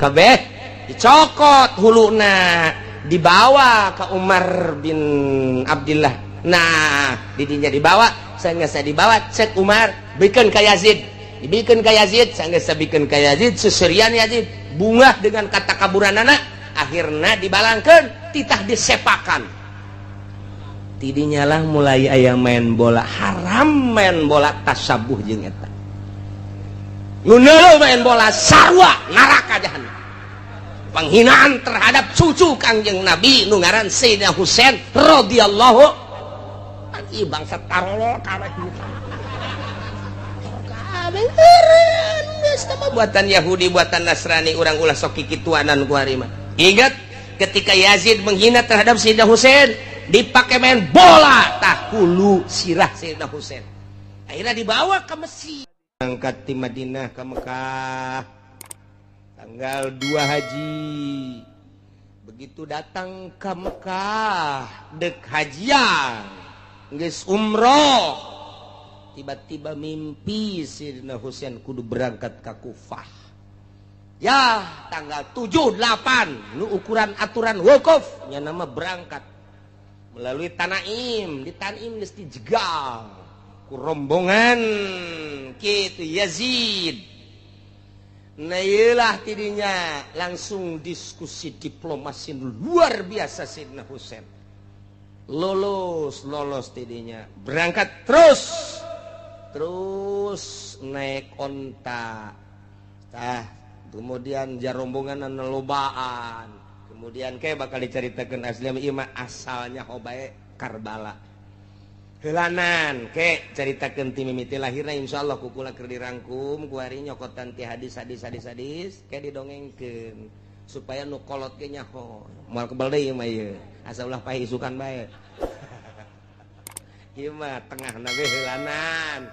Kabeh dicokot huluna, dibawa ke Umar bin Abdullah. Nah, didinya dibawa, saya dibawa, cek Umar, bikin ka Yazid, dibikin ka Yazid, saya bikin ka Yazid, seserian Yazid bungah dengan kata kaburan anak. Akhirnya dibalangkan, titah disepakan. Tidinya lah mulai aya main bola haram, main bola tasabuh jeung eta nu main bola sarua neraka jahanam, penghinaan terhadap cucu Kangjeng Nabi nu ngaran Sayyidina Husain radhiyallahu. Ih, bangsa tarolo kabeh, kabeh geus buatan Yahudi, buatan Nasrani. Urang ulah sok kikituanan ku hari mah. Ingat, ketika Yazid menghina terhadap Sayyidina Husain, dipakai main bola, tah hulu sirah Sayyidina Husain akhirnya dibawa ke Mesir. Angkat di Madinah ke Mekah tanggal 2 haji. Begitu datang ke Mekah dek hajian, geus umroh, tiba-tiba mimpi Sayyidina Husain kudu berangkat ke Kufah ya, tanggal 7 8 nu ukuran aturan wukuf nya nama berangkat melalui Tanaim. Di Tanaim geus dijegal ku rombongan kitu Yazid. Nah, iyalah, tidinya langsung diskusi diplomasi luar biasa. Sayyidina Husain lolos, lolos. Tidinya berangkat terus terus naik onta. Tah, kemudian jarombongan anu lobaan. Kemudian kayak bakal diceritakan asli ieu mah asalnya hobae Karbala heulanan ke ceritakeun ti mimiti lahirna. Insyaallah ku kula keur dirangkum ku hari nyokotan ti hadis, hadis, hadis, hadis, kayak didongengkeun supaya nu kolot ge nyaho. Moal kebal deui mah ieu, asa ulah paeh isukan bae. Ieu mah tengah nabe heulanan.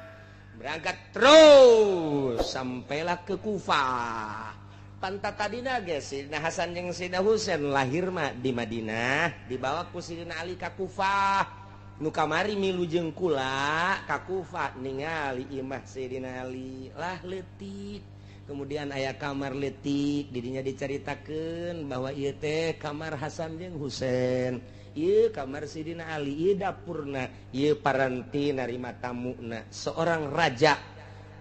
Berangkat terus sampailah ke Kufah. Pantat tadina ge Sidina Hasan jeung Sidina Husain lahir mah di Madinah, dibawa ku Sidina Ali ka Kufah. Nu kamari milu jeung kula ka Kufah, ningali imah Sidina Ali lah leutik. Kemudian aya kamar leutik, didinya diceritakeun bahwa ieu teh kamar Hasan jeung Husain, ieu kamar Sidina Ali, ieu dapurna, ieu paranti narima tamuna. Seorang raja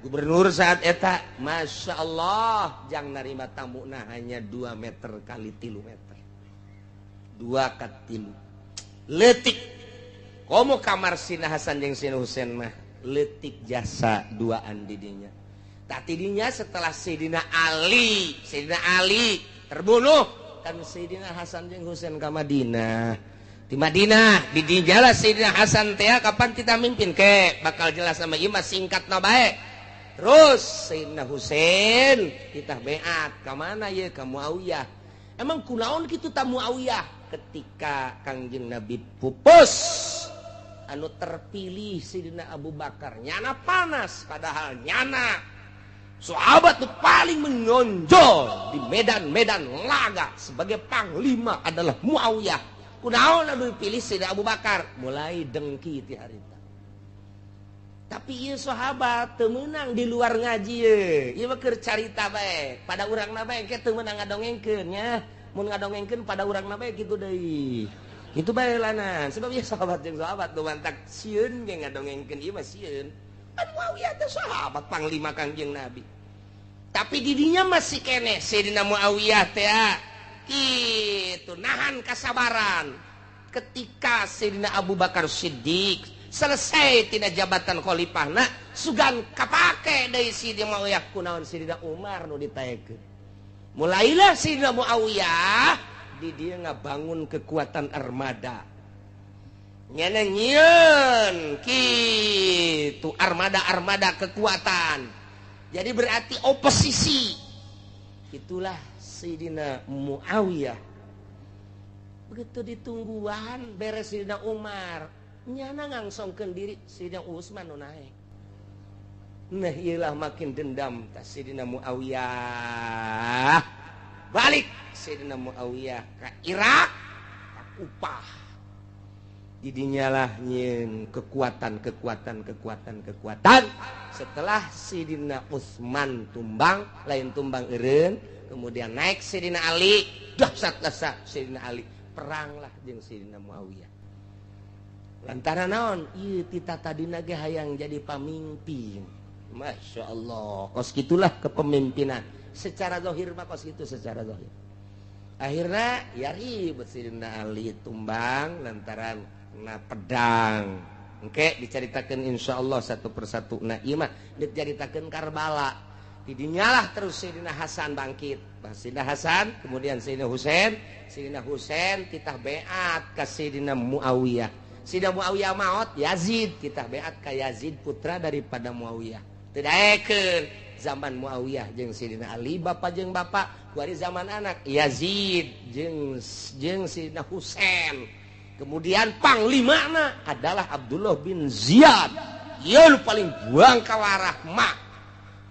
gubernur saat eta, Masya Allah, jang narima tamuna hanya 2 meter kali 3 meter, 2 ka 3, leutik. Komo kamar Sina Hasan jeung Sina Husain mah leutik, jasa duaan didinya. Tak tidinya setelah Sayyidina Ali terbunuh kan, Sayyidina Hasan jeung Husain ke Madinah. Di Madinah di jalan Sayyidina Hasan teh kapan kita mimpin ke bakal jelas sama ieu mah, singkat na bae. Terus Sayyidina Husain kita beat ke mana ya? Ke Muawiyah. Emang kunaon kitu ta Muawiyah? Ketika Kangjeng Nabi pupus, anu terpilih Sayyidina Abu Bakar, nyana panas, padahal nyana sahabat tuh paling menonjol di medan-medan laga sebagai panglima adalah Muawiyah. Kunaon anu dipilih Sayyidina Abu Bakar? Mulai dengki ti harita. Tapi ieu sahabat teu meunang di luar ngaji ye. Ieu mah keur carita bae pada urang bae, ke teu meunang ngadongengkeun nya. Mun ngadongengkeun pada urang bae kitu deui, kitu bae lanan. Sebab ieu sahabat jeung sahabat nu mantak sieun ge ngadongengkeun ieu mah, sieun. Kan Muawiyah teh sahabat panglima Kangjeng Nabi, tapi didinya masih kene Sayyidina Muawiyah teh gitu nahan kasabaran. Ketika Sayyidina Abu Bakar Siddiq selesai tina jabatan khalifahna, sugan kapake deui Sayyidina Muawiyah, kunaon Sayyidina Umar nu ditaekeun? Mulailah Sayyidina Muawiyah di dia ngabangun kekuatan armada. Nyana nyieun kitu armada-armada kekuatan, jadi berarti oposisi. Itulah Sayyidina Muawiyah. Begitu ditungguan beres Sayyidina Umar, nyana ngangsongkeun diri, Sayyidina Utsman nu naek. Nah, iyalah, makin dendam tas Sayyidina Muawiyah. Balik Sayyidina Muawiyah ke Irak, ke Kufah. Didinyalah nyin kekuatan kekuatan kekuatan kekuatan. Setelah Sidina Utsman tumbang, lain tumbang eureun, kemudian naik Sidina Ali, dahsyat-dahsyat Sidina Ali, peranglah jeung Sidina Muawiyah. Lantaran naon? Ieu tita tadina ge hayang jadi pamimpin. Masya Allah, kos gitulah kepemimpinan. Secara zahir mah kos gitu secara zahir. Akhirnya ya ribut Sidina Ali tumbang lantaran na pedang. Engke diceritakan insyaallah satu persatu. Nah ieu mah diceritakeun Karbala. Didinyalah terus Sayyidina Hasan bangkit. Sayyidina Hasan, kemudian Sayyidina Husain, Sayyidina Husain titah beat ka Sayyidina Muawiyah. Sayyidina Muawiyah maot, Yazid titah beat ka Yazid putra daripada Muawiyah. Teu daekeun zaman Muawiyah jeung Sayyidina Ali bapa jeung bapa, kuari zaman anak Yazid jeung Sayyidina Husain. Kemudian panglimana adalah Abdullah bin Ziyad. Ieu nu paling buang kawarah mak.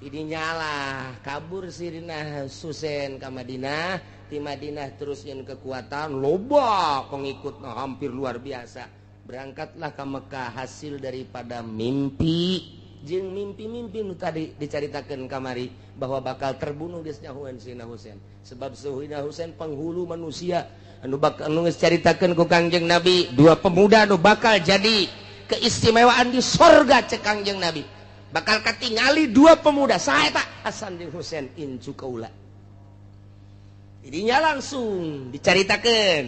Didinyalah kabur Sayyidina Husain ka Madinah, di Madinah terus yang kekuatan loba pengikut hampir luar biasa. Berangkatlah ke Mekah hasil daripada mimpi jeung mimpi-mimpi nu tadi dicaritakeun kamari bahwa bakal terbunuh geus nyahoeun Sayyidina Husain. Sebab Sayyidina Husain penghulu manusia anu bakal anu geus caritakeun ku Kangjeng Nabi, dua pemuda anu bakal jadi keistimewaan di sorga cek Kangjeng Nabi. Bakal katingali dua pemuda saha eta Hasan jeung Husain incu kaula. Jadinya langsung dicaritakeun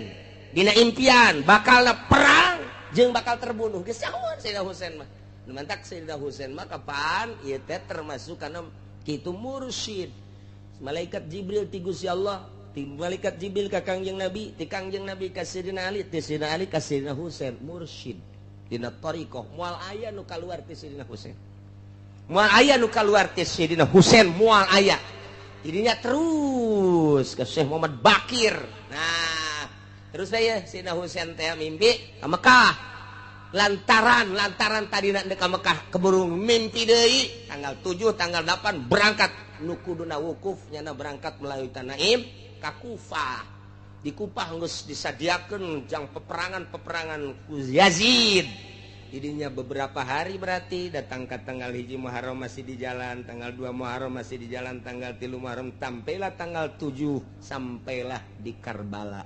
dina impian bakal perang jeung bakal terbunuh geus nyahoeun Sayyidina Husain mah. Nu mantak Sayyidina Husain mah kapan ieu teh termasuk kana kitu mursyid. Malaikat Jibril ti Gusti Allah, ti malaikat Jibril ka Kangjeng Nabi, ti Kangjeng Nabi ka Sayyidina Ali, ti Sayyidina Ali ka Sayyidina Husain mursyid. Dina thariqah moal aya nu kaluar ti Sayyidina Husain. Moal aya nu kaluar ti Sayyidina Husain moal aya. Jadinya terus ke Syekh Muhammad Bakir. Nah, terus saya Sayyidina Husain teh mimpi ka Mekah. Lantaran tadi nak ka Mekah keburu mimpi deui tanggal 7 tanggal 8 berangkat nu kuduna wukuf nyana berangkat melalui Tanaim ka Kufah. Di Kufah geus disadiakeun jang peperangan-peperangan ku Yazid. Jadinya beberapa hari berarti datang ke tanggal 1 Muharram masih di jalan, tanggal 2 Muharram masih di jalan, tanggal 3 Muharram sampailah tanggal 7 sampailah di Karbala.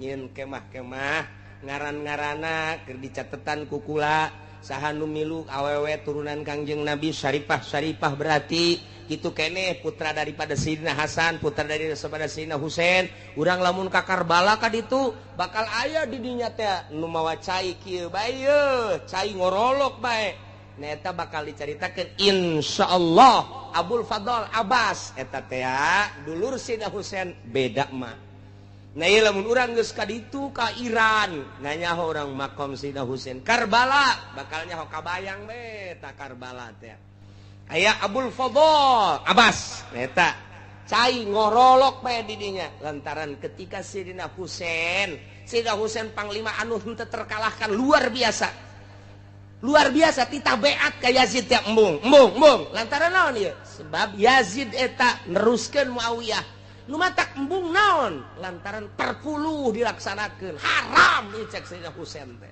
Nyeun kemah-kemah ngaran-ngarana keur dicatetan kukula saha nu milu awewe turunan Kangjeng Nabi Syarifah berarti kitu keneh putra daripada Sayyidina Hasan, putra daripada Sayyidina Husain. Urang lamun ka Karbala ka ditu bakal aya di dinya teh nu mawa cai kieu bae yeuh, cai ngorolok bae. Nah eta bakal dicaritakeun insyaallah Abul Fadl Abbas eta teh dulur Sayyidina Husain beda mah. Nah ieu lamun urang geus ka ditu ka Iran nganyaho urang makom Sayyidina Husain Karbala bakal nyaho kabayang we ta Karbala teh. Aya Abul Fadl Abbas eta cai ngorolok bae di dinya lantaran ketika Sayyidina Husain panglima anu henteu terkalahkan luar biasa titah beat ka Yazid teh embung lantaran naon ieu sebab Yazid eta neruskeun Muawiyah nu matak embung naon lantaran perpuluh dilaksanakeun haram ieu cek Sayyidina Husain teh.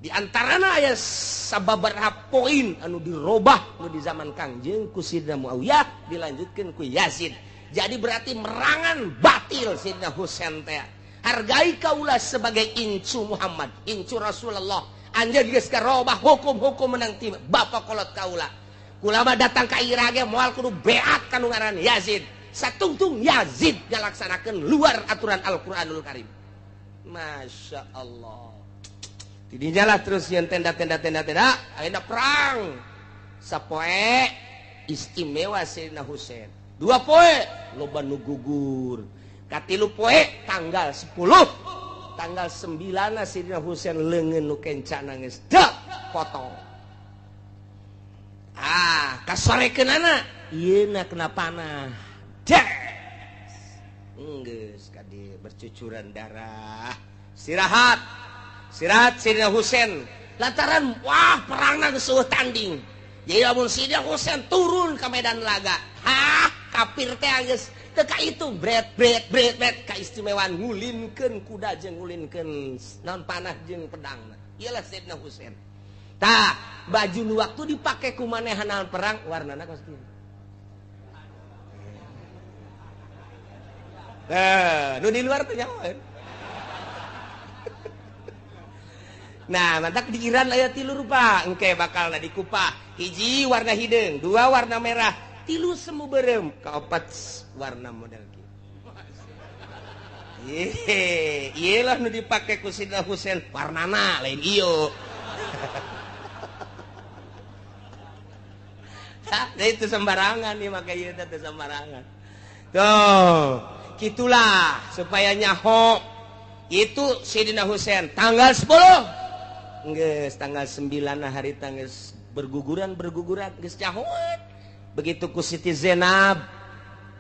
Di antarana aya sababaraha poin anu dirobah nu di zaman Kangjeng ku Sayyidina Muawiyah dilanjutkeun ku Yazid. Jadi berarti merangan batil Sayyidina Husain teh. Hargai kaula sebagai incu Muhammad, incu Rasulullah. Anjeun geus karobah hukum-hukum menang ti bapa kolot kaula. Kulama datang ka Irak ge moal kudu beat ka nu ngaran Yazid. Satungtung Yazid ngalaksanakeun luar aturan Al-Qur'anul Karim. Masya Allah. Didinyalah terus yang tenda ayeuna perang. Sapoe istimewa Sayyidina Husain. 2 poe loba nu gugur. Katilu poe tanggal 10, tanggal 9 Sayyidina Husain leungeun nu kenca nangis dek potong. Ah, kasorekeunana ieuna kena panah. Dek. Geus kadi bercucuran darah. Istirahat. Istirahat Sayyidina Husain lantaran wah perangna geus eueuh tanding. Jadi lamun Sayyidina Husain turun ke medan laga, hah kafir teh geus teu ka itu bret bret bret bret kaistimewaan ngulinkeun kuda jeung ngulinkeun naon panah jeung pedang. Iyalah Sayyidina Husain. Tah, baju nu waktu dipake ku manehanna perang warnana kos kieu. Nu di luar teh nyaho. Nah, mantak di Iran aya 3 rupa, engke bakalna dikupah. Hiji warna hideung, 2 warna merah, 3 semu beureum, kaopat warna model kieu. Ye, ieu lah nu dipake ku Sidna Husain, warnana lain ieu. Hah, itu sembarangan nih make ieu teh sembarangan. Tuh, gitulah supaya nyaho. Itu Sayyidina Husain tanggal 10. Geus tanggal 9 hari tanggal berguguran geus nyahoan. Begitu ku Siti Zainab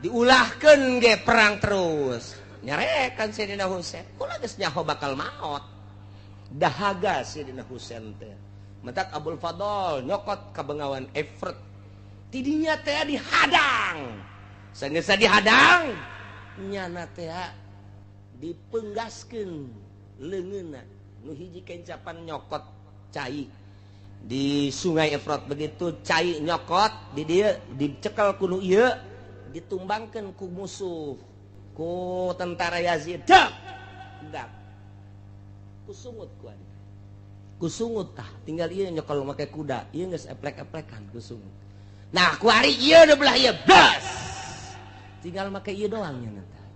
diulahkeun ge perang terus. Nyarekan Sayyidina Husain, kula geus nyaho bakal maot. Dahaga Sayyidina Husain teh. Mentak Abul Fadl nyokot ka bengawan Efrat. Tidinya teh dihadang. Sanggeus dihadang, nyana teh dipenggaskeun leungeunna. Nu hiji kencapan nyokot cai di Sungai Efrat. Begitu cai nyokot di dieu dicekel ku nu ieu, ditumbangkeun ku musuh, ku tentara Yazid. Dak. Dak. Kusungut ku adi. Kusungut tah, tinggal ieu nyokel make kuda, ieu geus eplek-eplekan kusungut. Nah, ku ari ieu nu belah ieu, bas. Tinggal make ieu doang nyana tah.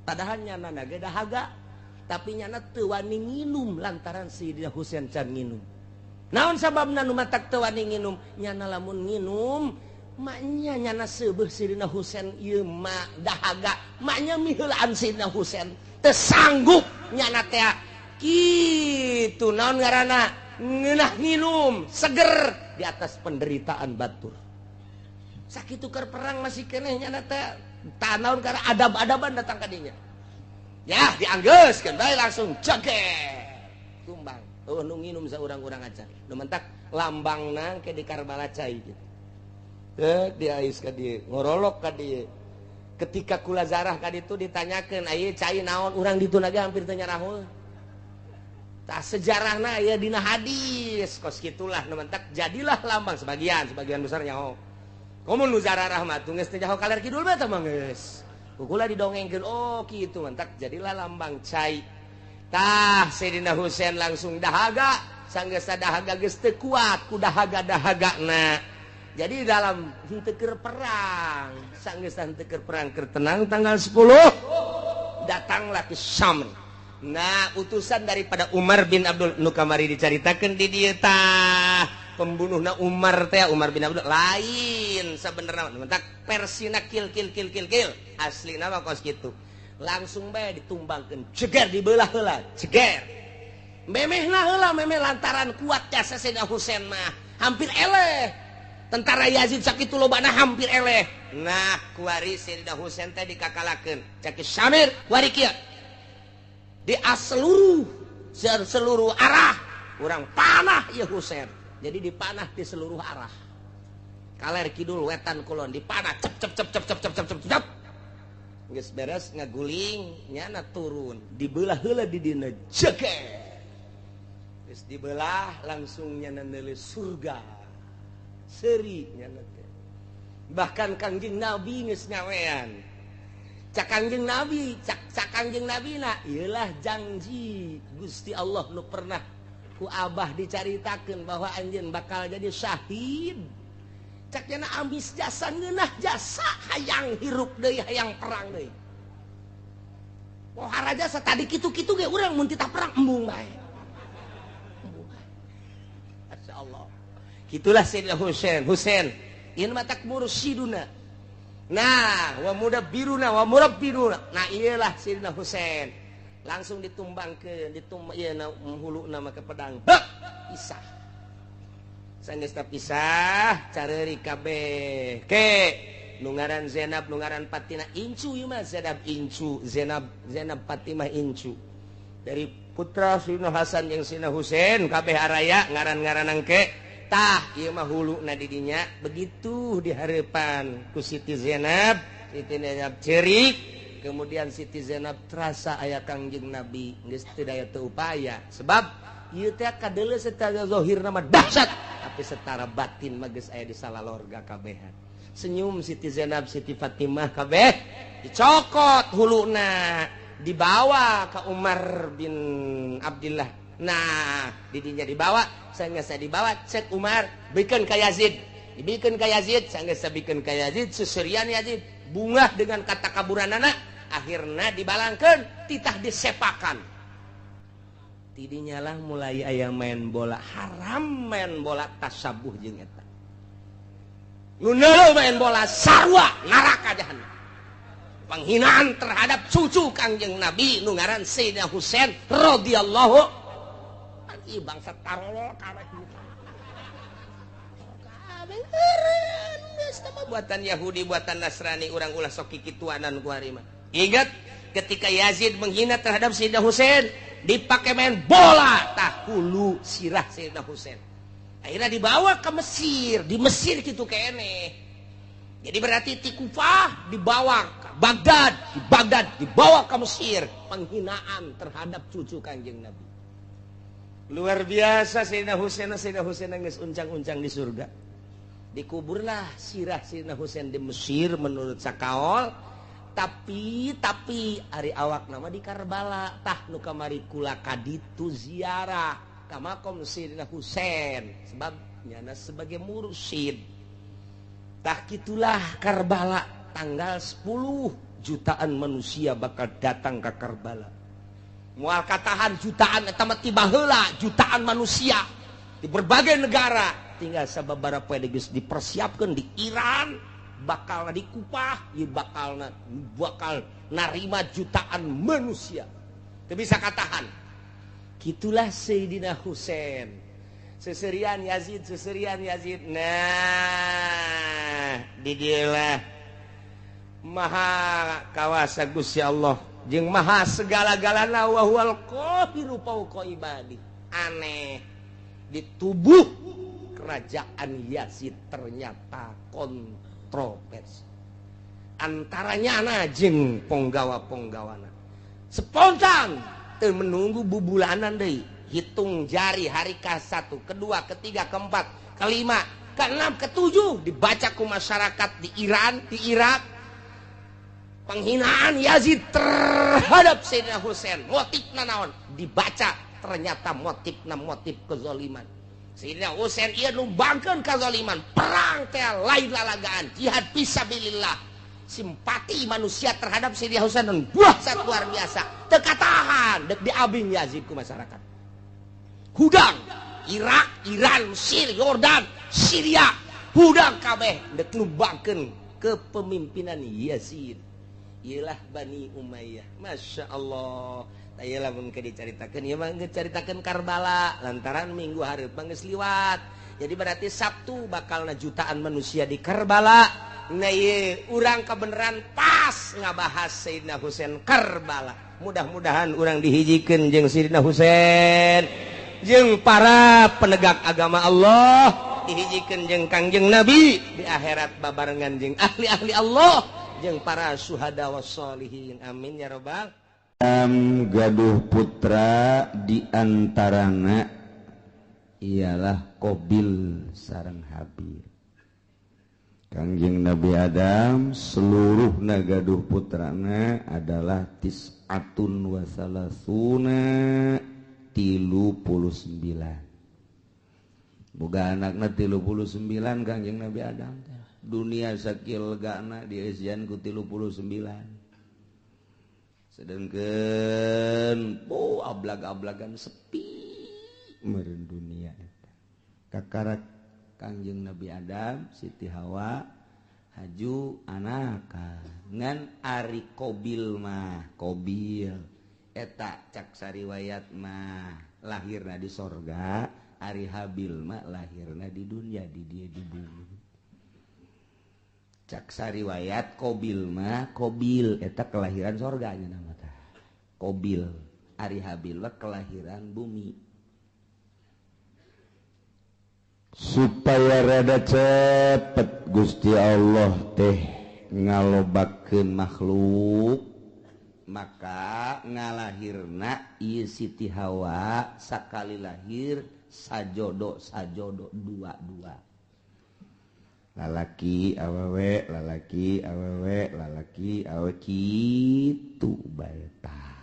Padahal nyana ge dahaga, tapi nyana teu wani nginum lantaran Sayyidina Husain can nginum. Naon sababna nu matak teu wani nginum? Nyana lamun nginum maknya nyana seubeuh Sayyidina Husain ieu mah dahaga, maknya miheulaan Sayyidina Husain teu sanggup nyana teh. Kitu naon ngaranna ngeunah nginum seger di atas penderitaan batur. Sakitu keur perang masih keneh nyana teh tanaon karena adab-adaban datang ka dinya. Ya dianggeuskeun bae langsung ceger tumbang. Oh nu nginum saurang-urang aja. Nu mentak lambangna ke di Karbala cai gitu. Teu diais ka dieu, ngorolok ka dieu. Ketika kula zarah ka ditu ditanyakeun, "Aya cai naon?" Urang ditu ge hampir teu nyarahul. Tah sejarahna aya dina hadis kos kitulah nu mentak jadilah lambang sebagian, sebagian besar nyaho. Komo nu zarah mah tuh geus teu nyaho kaler kidul bae tah mah geus. Kukula didongengkeun, oh kitu mentak jadilah lambang cai. Tah Sayyidina Husain langsung dahaga, sanggeus dahaga geus teu kuat ku dahaga-dahagana. Jadi dalam henteu keur perang, sanggeus henteu keur perang keur tenang tanggal 10 datanglah ke Syam. Nah, utusan daripada Umar bin Abdul nu kamari dicaritakeun di dieu tah, pembunuhna Umar teh Umar bin Abdul lain sabenerna mentak persina kil kil kil kil kil aslina mah kos kitu. Langsung bae ditumbangkeun, ceger dibelah heula, ceger. Memehna heula memeh lantaran kuat jasa Sayyidina Husain mah hampir eleh. Tentara Yazid sakitu lobana hampir eleh. Nah, kuari Sayyidina Husain teh dikakalakeun. Cak Syamir kuari kieu. Di seluruh arah urang panah ieu Husain. Jadi dipanah di seluruh arah. Kaler kidul wetan kulon dipanah cep cep cep cep cep cep cep cep cep. Geus beres ngaguling nyana turun dibelah heula di dina jeger. Geus dibelah langsung nyana neuleuh surga. Seuri nyana teh. Bahkan Kangjeng Nabi geus nyawean. Cak Kangjeng Nabi, cak Kangjeng Nabi na ieulah janji Gusti Allah nu pernah ku abah dicaritakeun bahwa anjeun bakal jadi syahid. Cak nyana ambis jasa ngeunah jasa hayang hirup deui hayang perang deui. Pohara jasa tadi kitu-kitu ge urang mun titah perang embung bae. Embung bae. Masyaallah. Kitulah Sayyidina Husain. Husain ieu mah tak mursyiduna. Nah, wa mudabbiruna wa murabbiruna. Nah, iyalah Sayyidina Husain. Langsung ditumbangkeun, ditumbang ieu na huluna make pedang. Bek, pisah. Sanggeus pisah, careuri kabeh. Ke nu ngaran Zainab, nu ngaran Fatimah incu ieu mah Zainab incu, Zainab Fatimah incu. Dari putra Sayyidina Hasan jeung Sayyidina Husain kabeh araya ngaran-ngaran engke. Tah ieu mah huluna di dinya begitu di hareupan ku Siti Zainab, Siti Zainab cerik, kemudian Siti Zainab terasa aya Kangjeng Nabi geus teu daya teu upaya sebab Ieu teh kadeuleu secara zahir nama dahsyat, tapi secara batin mah geus aya di salalorga kabehan. Senyum Siti Zainab, Siti Fatimah kabeh dicokot huluna, dibawa ke Umar bin Abdillah. Nah, didinya dibawa, sanggeus dibawa cek Umar, bikeun ka Yazid. Dibikeun ka Yazid, sanggeus bikeun ka Yazid, seserian Yazid bungah dengan kata kaburanana, akhirna dibalangkeun, titah disepakan. Tidinya lah mulai aya main bola haram, main bola tasabuh jeung eta. Nu main bola sarua neraka jahanam. Penghinaan terhadap cucu Kangjeng Nabi nu ngaran Sayyidina Husain radhiyallahu. Ih bangsa tarolol kabeh. Kabeh eureun geus mah buatan Yahudi, buatan Nasrani, urang ulah sok kikituanan ku ari mah. Ingat ketika Yazid menghina terhadap Sayyidina Husain, dipakai main bola tah hulu sirah Sayyidina Husain. Akhirnya dibawa ke Mesir, di Mesir kitu keneh. Jadi berarti ti Kufah dibawa ke Baghdad, di Baghdad dibawa ke Mesir, penghinaan terhadap cucu Kanjeng Nabi. Luar biasa Sayyidina Husain, Sayyidina Husain geus uncang-uncang di surga. Dikuburlah sirah Sayyidina Husain di Mesir menurut sakaol, tapi ari awak nama di Karbala tah nu kamari kula kaditu ziarah ka makom Sayyidina Husain sebab nyana sebagai mursyid. Tah kitulah Karbala tanggal 10 jutaan manusia bakal datang ke Karbala. Mual katahan jutaan eta mah tiba heula jutaan manusia di berbagai negara tinggal sababaraha poe geus dipersiapkeun di Iran bakal di Kupah ieu bakal narima jutaan manusia teu bisa katahan. Kitulah Sayyidina Husain seserian Yazid, seserian Yazid. Nah di dieu maha kawasa Gusti Allah jeung maha segala-galana wa huwal qahiru fawqa ibadi. Aneh, di tubuh kerajaan Yazid ternyata kontroversi antaranya na jeung ponggawa-ponggawana. Spontan teu menunggu bubulanan deui, hitung jari hari ke-1, kedua, ketiga, keempat, kelima, keenam, ketujuh dibaca ku masyarakat di Iran, di Irak. Penghinaan Yazid terhadap Sayyidina Husain, motifna naon? Dibaca ternyata motifna motif kezaliman. Sayyidina Husain ieu numbangkeun kezaliman, perang teh lain lalagaan, jihad fisabilillah. Simpati manusia terhadap Sayyidina Husain dahsyat luar biasa. Teu katahan deuk diabing Yazid ku masyarakat. Hudang Irak, Iran, Mesir, Yordan, Syria, hudang kabeh deuk numbangkeun kepemimpinan Yazid. Ialah Bani Umayyah. Masya Allah. Iyalah mun ke dicaritakeun ieu mah geus caritakeun Karbala lantaran minggu hareup mah geus liwat. Jadi berarti Sabtu bakalna jutaan manusia di Karbala. Nah ieu urang kebenaran pas ngabahas Sayyidina Husain Karbala. Mudah-mudahan urang dihijikeun jeung Sayyidina Husain, jeung para penegak agama Allah, dihijikeun jeung Kangjeng Nabi di akhirat babarengan jeung ahli-ahli Allah, jeung para syuhada wassolihin. Amin ya robbal. Gaduh putra diantarana ialah Qabil sareng Habil. Kangjeng Nabi Adam seluruh gaduh putrana adalah tis'atun wa salasuna 39. Boga anakna 39 Kangjeng Nabi Adam. Dunia sakil gana dieusian ku 39. Sedangkan oh ablag-ablagan sepi meureun dunia eta. Kakarak Kangjeng Nabi Adam, Siti Hawa haju anaka ngan ari Qabil mah, Qabil eta cak sariwayat mah lahirna di sorga, ari Habil mah lahirna di dunia, di dia di bumi. Cak sariwayat Qabil mah, Qabil eta kelahiran sorga nya nama tah. Qabil, ari Habil mah kelahiran bumi. Supaya rada cepet Gusti Allah teh ngalobakeun makhluk, Maka ngalahirna ieu Siti Hawa sakali lahir sajodo sajodo dua-dua. Lalaki awewe, lalaki awewe, lalaki awewe kitu bae tah.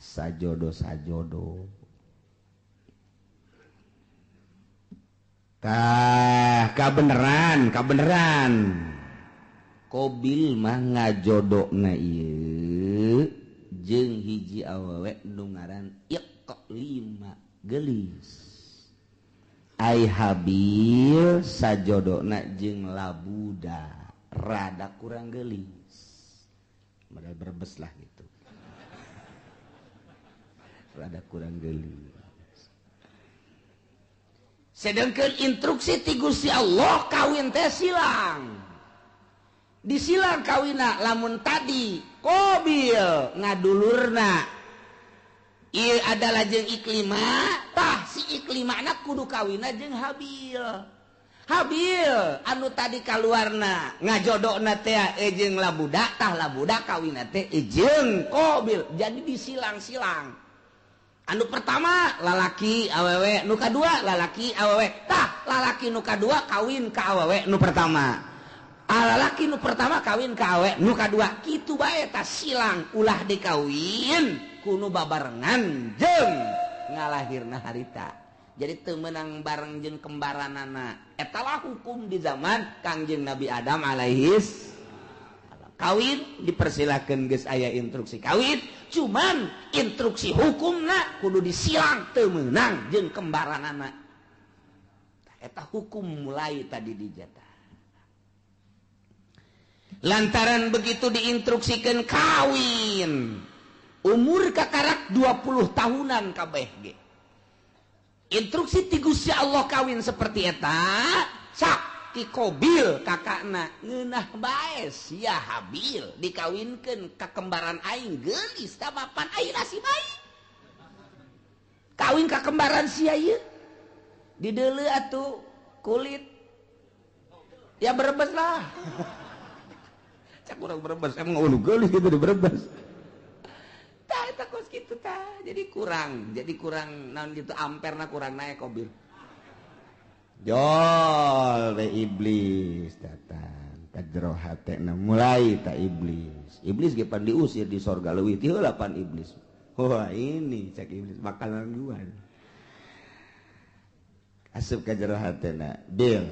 Sajodo sajodo. Tah kabeneran, kabeneran. Kobil mah ngajodona ieu jeung hiji awewe nu ngaran Iqlima geulis. Ai Habil sajodona jeung Labuda rada kurang geulis. Modal Brebes lah gitu. Rada kurang geulis. Sedangkan instruksi ti Gusti Allah kawin teh silang. Disilang kawina lamun tadi Kobil ngadulurna ieu adalah jeung Iklima, tah si Iklimana kudu kawina jeung Habil. Habil anu tadi kaluarna ngajodona teh jeung Labuda, tah Labuda kawina teh jeung Kobil. Jadi disilang-silang. Anu pertama lalaki awewe, nu kadua lalaki awewe, tah lalaki nu kadua kawin ka awewe nu pertama. Lalaki nu pertama kawin ka awewe nu kadua, kitu bae tah silang ulah dikawin kuno babarengan jeung ngalahirna harita. Jadi teu meunang bareng jeung kembaranana. Eta lah hukum di zaman Kangjeng Nabi Adam alaihis salam. Kawin dipersilakeun geus aya instruksi kawin, cuman instruksi hukumna kudu disilang teu meunang jeung kembaranana. Eta hukum mulai tadi dijatah. Lantaran begitu diinstruksikan kawin umur kakarak 20 tahunan kabeh ge. Instruksi ti Gusti Allah kawin seperti eta, sak ti Kobil kakakna ngeunah bae sia Habil dikawinkeun ka kembaran aing geulis tah mapan aing nasib aing. Kawin ka kembaran sia ieu. Dideuleu atuh kulit. Ya Brebes lah. Cak urang Brebes emang ulu geulis gitu di Brebes. Tah eta kos kitu tah. Jadi kurang naon gitu amperna kurang naik Kobil. Jol we iblis datang ka jero hatena mulai ta iblis. Iblis ge pan diusir di sorga leuwih ti heula pan iblis. Wah ini cak iblis makanan gua. Asup ka jero hatena, Bil.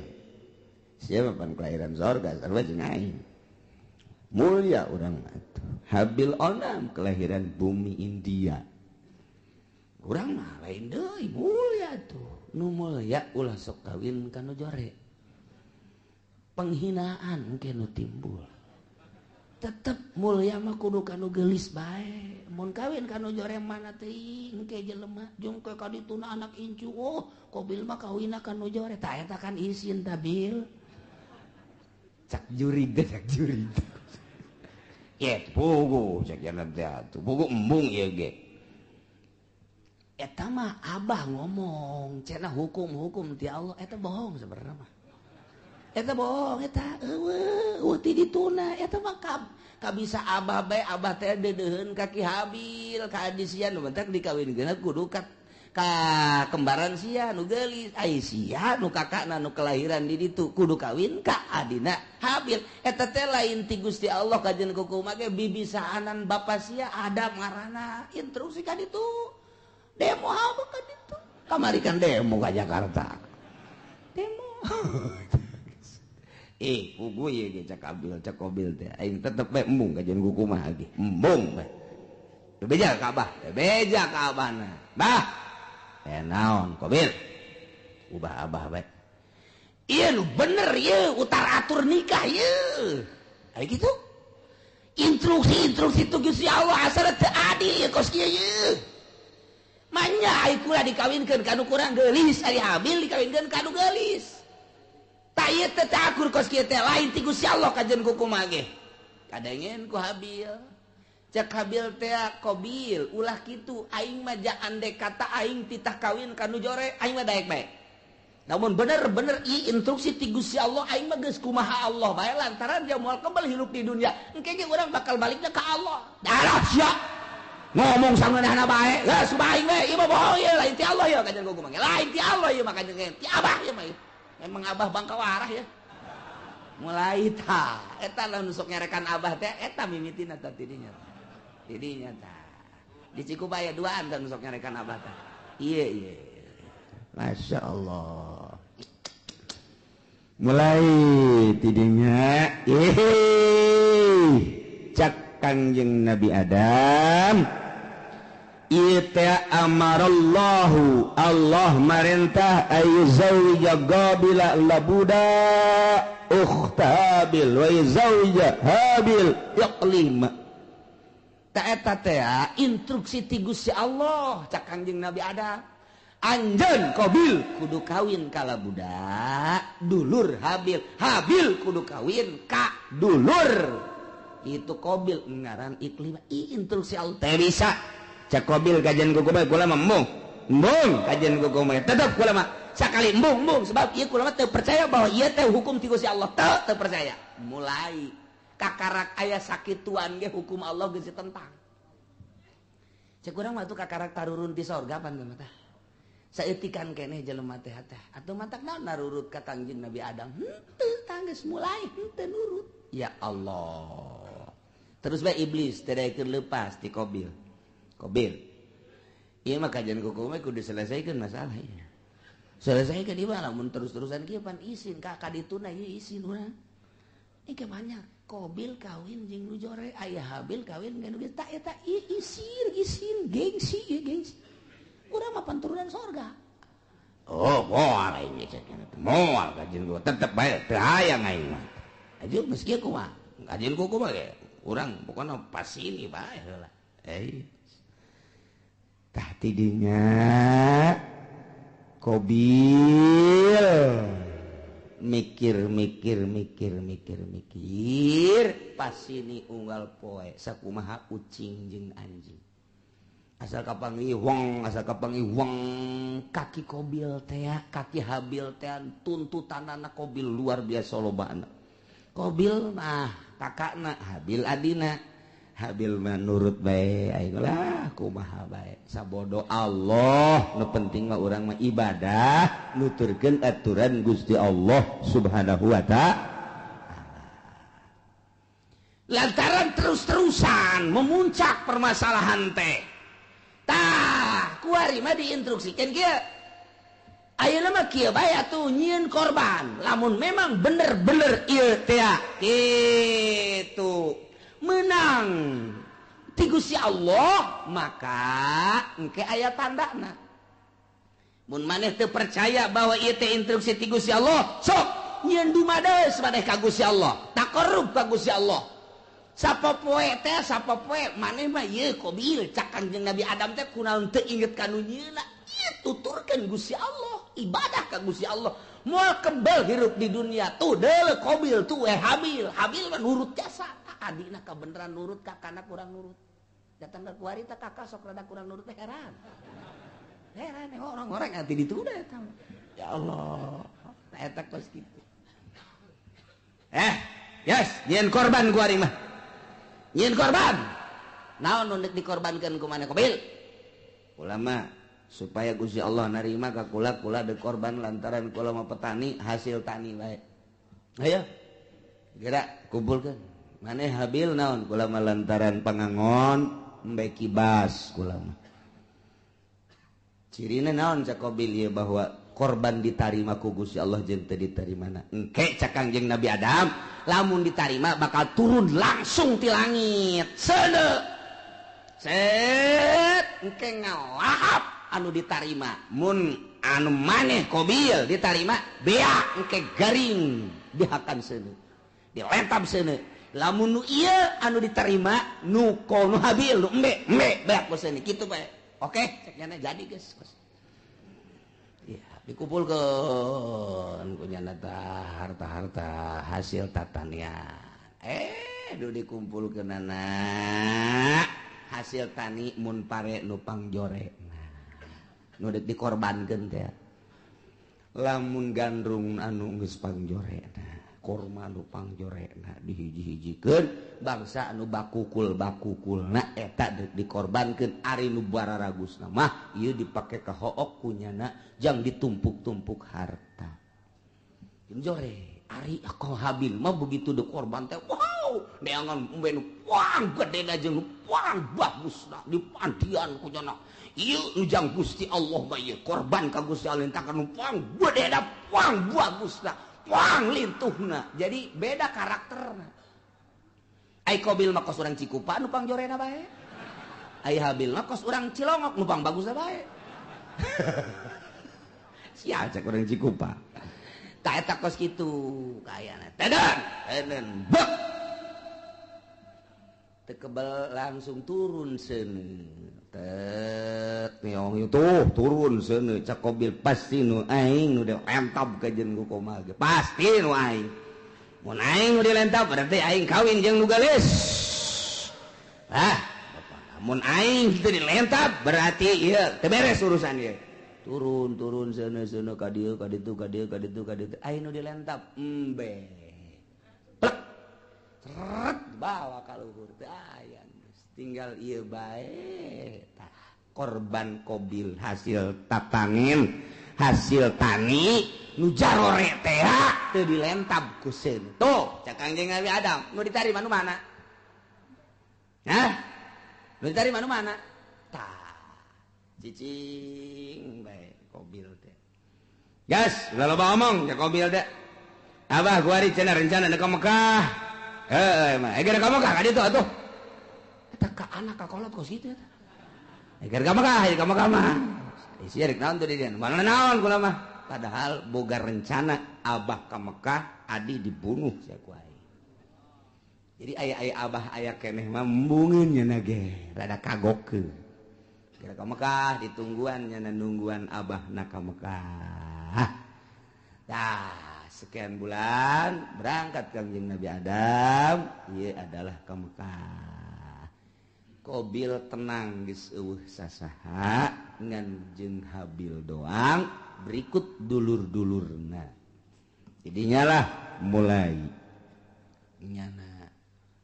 Siapa pan kelahiran sorga sarua jeung aing. Mulia urang atuh. Habil onam kelahiran bumi India. Urang mah lain deui mulia tuh. Nu mulia ulah sok kawin ka nu jore. Penghinaan engke nu timbul. Tetep mulia mah kudu ka nu geulis bae. Mun kawin ka nu jore mana teuing engke jelema jeung ke ka dituna anak incu. Oh, Kobil mah kawinna ka nu jore. Tah eta kan isin ta Bil. Cak jurig teh cak jurig. Ye, pugu cek jalan teh atuh. Pugu embung ieu ge. Eta mah abah ngomong, cenah hukum-hukum ti Allah eta bohong sebenarnya mah. Eta bohong eta eueuh ti dituna eta mah kabisa abah bae abah teh deudeuheun ka Ki Habil ka adi sia nu bentak dikawinkeun kudu ka kembaran sia nu geulis ai sia nu kakakna nu kelahiran di ditu kudu kawin ka adina Habil. Eta teh lain ti Gusti Allah kajen kukumaha ge bibisaanan bapa sia Adam ngaranna instruksi ka ditu. Demo apa ka ditu? Kamari kan demo ka Jakarta. Demo. Pugu ieu ge cak Habil cak Kobil teh aing tetep bae embung kajen kukumaha ge. Embung bae. Beja ka abah, beja ka abahna. Bah. Naon Kobil ubah abah bae. Ieu nu bener ieu utar atur nikah ieu. Ari kitu. Instruksi-instruksi tu Gusti Allah asal teu adil ieu kos kieu ieu. Manya ai kula dikawinkeun ka nu kurang geulis, ari Habil dikawinkeun ka nu geulis. Tah ieu teh teu akur kos kieu teh lain ti Gusti Allah kajen kukumaha ge. Kadengen ku Habil. Cek Habil teh Kobil ulah kitu aing mah andek kata aing titah kawin ka nu jore aing mah daek bae. Namun bener-bener ieu instruksi ti Gusti Allah aing mah geus kumaha Allah bae lantaran dia moal kebel hirup di dunia. Engke ge urang bakal balikna ka Allah. Darah sia. Ngomong sangeunahna bae, geus aing we, ieu mah bohong ieu, lain ti Allah ieu kajian kuku mah. Lain ti Allah ieu mah kajian ti Abah ieu mah. Memang Abah bangka warah ya. Mulai ta, eta lah nu sok nyarekan Abah teh eta mimitina tah tidinya. Tidinya tah. Di Cikupa aya duaan tah nu sok nyarekan Abah teh. Iya iya. Masya Allah. Mulai tidinya, cak Kangjeng Nabi Adam. Ieu teh amarallahu, Allah marentah ayu zawija Qabila labuda ukhta Habil wa yuzawwija Habil Iqlima. Ta eta teh instruksi ti Gusti Allah cak Kangjeng Nabi Adam. Anjeun Qabil kudu kawin ka budak dulur Habil, Habil kudu kawin ka dulur itu Qabil ngaran Iklimah. Instruksi Allah teh bisa cak Qabil kajian kuku mah kula mah embung embung kajian kuku mah tetep kula mah sakali embung embung sebab ieu kula mah teu percaya bahwa ieu teh hukum ti Gusti Allah, teu percaya. Mulai kakarak aya sakituan ge hukum Allah geus ditentang. Cek urang mah tuh kakarak tarurun di sorga pan mah tah. Saeutikan keneh jelema teh teh atuh mantak naon narurut ka Kangjeng Nabi Adam henteu tanggeus mulai henteu nurut. Ya Allah. Terus bae iblis teu daekeun leupas ti Qabil. Qabil ieu mah kajian kuku mah kudu diselesaikan masalah ieu. Selesaikan ieu mah lamun terus-terusan kieu pan isin ka kadituna ieu isin urang. Ini banyak Qabil kawin jeung nu jore, aya Habil kawin jeung nu geus tak eta isin isin gengsi ieu gengsi. Urang mah turunan sorga. Oh, moal aing cek moal kajian gua tetep bae teu hayang aing mah. Aju geus kieu kumaha? Kajian kuku mah ge urang pokona pas ini bae heula. Tah tidinya Qabil mikir mikir mikir mikir mikir pas ini unggal poe sakumaha ucing jeung anjing. Asal kapanggih wong, asal kapanggih wong, kaki Qabil teh, kaki Habil teh tuntutanana Qabil luar biasa lobana. Qabil mah kakakna, Habil adina. Habil mah nurut bae aing lah kumaha bae. Sabodo Allah, nu penting mah urang mah ibadah, nuturkeun aturan Gusti Allah Subhanahu wa ta'ala. Lantaran terus-terusan memuncak permasalahan teh. Tah, kuari mah diinstruksikan kieu. Ayeuna mah kieu bae atuh nyieun korban. Lamun memang bener-bener ieu teh kitu menang ti Gusti Allah, maka engke aya tandana. Mun maneh teu percaya bahwa ieu teh instruksi ti Gusti Allah, sok nyieun dumades maneh ka Gusti Allah, taqarrub ka Gusti Allah. Sapopoe teh sapopoe maneh mah ieu Qabil cak Kangjeng Nabi Adam teh kunaon teu inget ka nu nyieuna. Ieu tuturkeun Gusti Allah, ibadah ka Gusti Allah. Moal kebel hirup di dunia tuh deuleu Qabil tuh Habil. Habil mah nurut jasa. Adina kabeneran nurut, kakana kurang nurut. Datang ke kuari teh kakak sok rada kurang nurut teh heran. Heran orang-orang ati ditunda eta. Ya Allah, tah eta kos kitu. Yes, nyieun korban kuari mah. Nyieun korban. Naon nu deuk dikorbankeun ku maneh Qabil? Ulama supaya Gusti Allah narima ka kula, kula deuk korban lantaran kula mah petani hasil tani bae. Ayo. Geura kumpulkeun. Maneh Habil naon kula mah lantaran pangangon embe kibas kula mah. Cirina naon cak Qabil ieu bahwa korban ditarima ku Gusti Allah jeung teu ditarimana. Engke cak Kangjeng Nabi Adam lamun ditarima bakal turun langsung ti langit. Seuneu. Set engke ngalahap anu ditarima. Mun anu maneh Qabil ditarima beak engke garing dihakan seuneu. Dilentab seuneu. Lamun nu ieu anu diterima nu nu Habil nu embe embe beak ku seuneu kitu bae. Oke, cek nyana jadi geus. Ya, dikumpulkeun ku nyana tah harta-harta hasil tatanian. Duh dikumpulkeunana hasil tani mun pare nu pangjore. Nah, nu deuk dikorbankeun teh. Lamun gandrung anu geus pangjore. Nah, Korma nu pangjorena dihiji-hijikeun bangsa anu bakukul-bakukulna eta dikorbankeun ari nu bararagusna mah ieu dipake ka hook kunyana jang ditumpuk-tumpuk harta. Jeung jore ari Habil mah begitu dikorban teh wow neangan embe nu puang gedena jeung nu puang bagusna dipandian kunyana ieu nu jang Gusti Allah mah ieu korban ka Gusti Allah tah nu puang gedena puang bagusna puang lintuhna. Jadi beda karakterna. Ai Qabil mah kos urang Cikupa nu pangjorena bae. Ai Habil mah kos urang Cilongok nu pang bagusna bae. Sia cek urang Cikupa. Tah eta kos kitu kayana. Tedan, enen bek. Teu kebel langsung turun seuneu. Tet niong tuh turun seuneu cak Qabil pasti nu aing nu dilentab ka jeung ku komal ge. Pasti nu aing. Mun aing nu dilentab berarti aing kawin jeung nu geulis. Ah, mun aing teu dilentab berarti ieu teu beres urusan ieu. Turun turun seuneu seuneu ka dieu ka ditu ka dieu ka ditu ka ditu aing nu dilentab embe. Plek. Seret bawa ka luhur teu aya. Tinggal ieu bae tah korban Qabil hasil tatangin hasil tani nu jarore teh teu dilentab ku seun. Tuh cak Kangjeng Nabi Adam nu ditarima nu mana? Hah? Nu ditarima nu mana? Tah cicing bae Qabil teh. Gas ulah loba omong cak Qabil teh. Abah gua ari cenah rencana ka Mekah. Heuh mah geura ka Mekah ka ditu atuh. Eta ka anak ka kolot kos kitu eta. Eger ka Mekah, ka Mekah mah. Isi rek naon tuh di dieu? Mana naon kula mah. Padahal boga rencana abah ka Mekah, adi dibunuh sia ku aing. Jadi aya-aya abah aya keneh mah embungeun nya ge, rada kagokeun. Geura ka Mekah ditungguan nya nungguan abahna ka Mekah. Tah, sekian bulan berangkat Kangjeng Nabi Adam, ieu adalah ka Mekah. Qabil tenang geus eueuh sasaha ngan jeung Habil doang berikut dulur-dulurna. Jadinya lah mulai nyana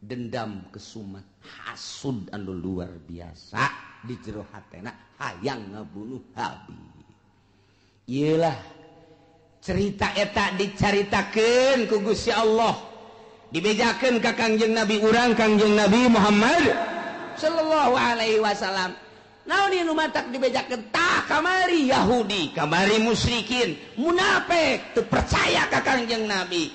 dendam kesumat hasud anu luar biasa di jero hatena hayang ngabunuh Habil. Ieulah cerita eta dicaritakeun ku Gusti Allah dibejakeun ka Kangjeng Nabi urang Kangjeng Nabi Muhammad sallallahu alaihi wasallam. Naon ieu nu matak dibejakeun tah kamari Yahudi, kamari musyrikin, munafik teu percaya ka Kangjeng Nabi.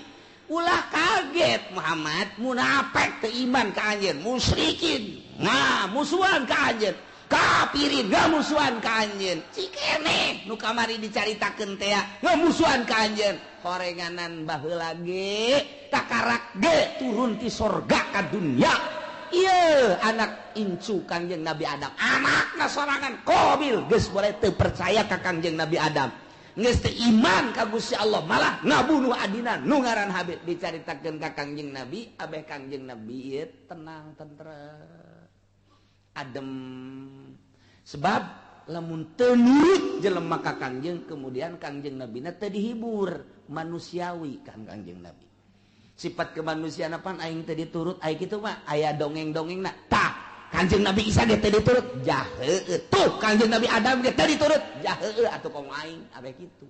Ulah kaget Muhammad, munafik teu iman ka anjeun, musyrikin nah musuhan ka anjeun, kafirin ngamusuhan ka anjeun. Cikeneh nu kamari dicaritakeun teh ngamusuhan ka anjeun. Horenganan baheula ge takarak ge turun ti sorga ka dunya. Iya anak incu Kangjeng Nabi Adam, anakna sorangan Qabil geus boleh teu percaya ka Kangjeng Nabi Adam, geus teu iman ka Gusti Allah, malah ngabunuh adina nu ngaran Habil. Dicaritakeun ka Kangjeng Nabi, abeh Kangjeng Nabi ieu tenang tentrem adem, sebab lamun teu nurut jelema ka Kangjeng, kemudian Kangjeng Nabina teu dihibur manusiawi kan Kangjeng Nabi. Sifat kemanusiaan apaan aing teu diturut aing kitu mah aya dongeng-dongengna. Tah, Kangjeng Nabi Isa ge teu diturut, jaheueuh. Tuh, Kangjeng Nabi Adam ge teu diturut, jaheueuh atuh komo aing abeh kitu.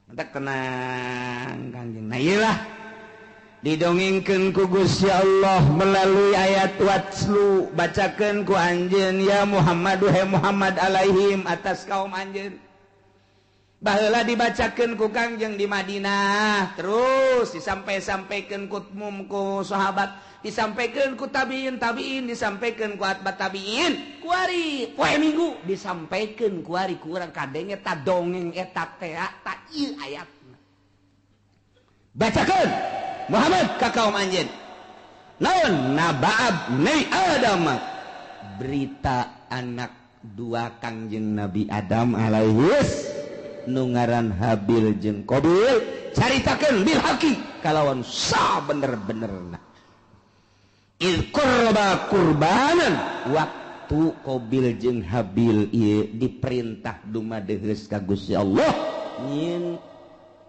Mentak tenang Kangjeng. Nah ieu lah didongengkeun ku Gusti Allah melalui ayat watslu, bacakeun ku anjeun ya Muhammad he Muhammad alaihim atas kaum anjeun. Baheula dibacakeun ku Kangjeng di Madinah, terus disampai-sampaikeun ku mum ku sahabat, disampaikeun ku tabiin tabiin, disampaikeun ku atba tabiin, kuari poe Minggu disampaikeun kuari ku urang kadenge ta dongeng eta teh ta ieu ayatna. Bacakeun Muhammad ka kaum anjeun. Naon nabaab ni Adam, berita anak dua Kangjeng Nabi Adam alaihis nu ngaran Habil jeung Qabil, caritakeun bil haqi kalawan sa bener-benerna. Il qurba qurbanan, waktu Qabil jeung Habil ieu diperintah dumadeheus ka Gusti Allah nyieun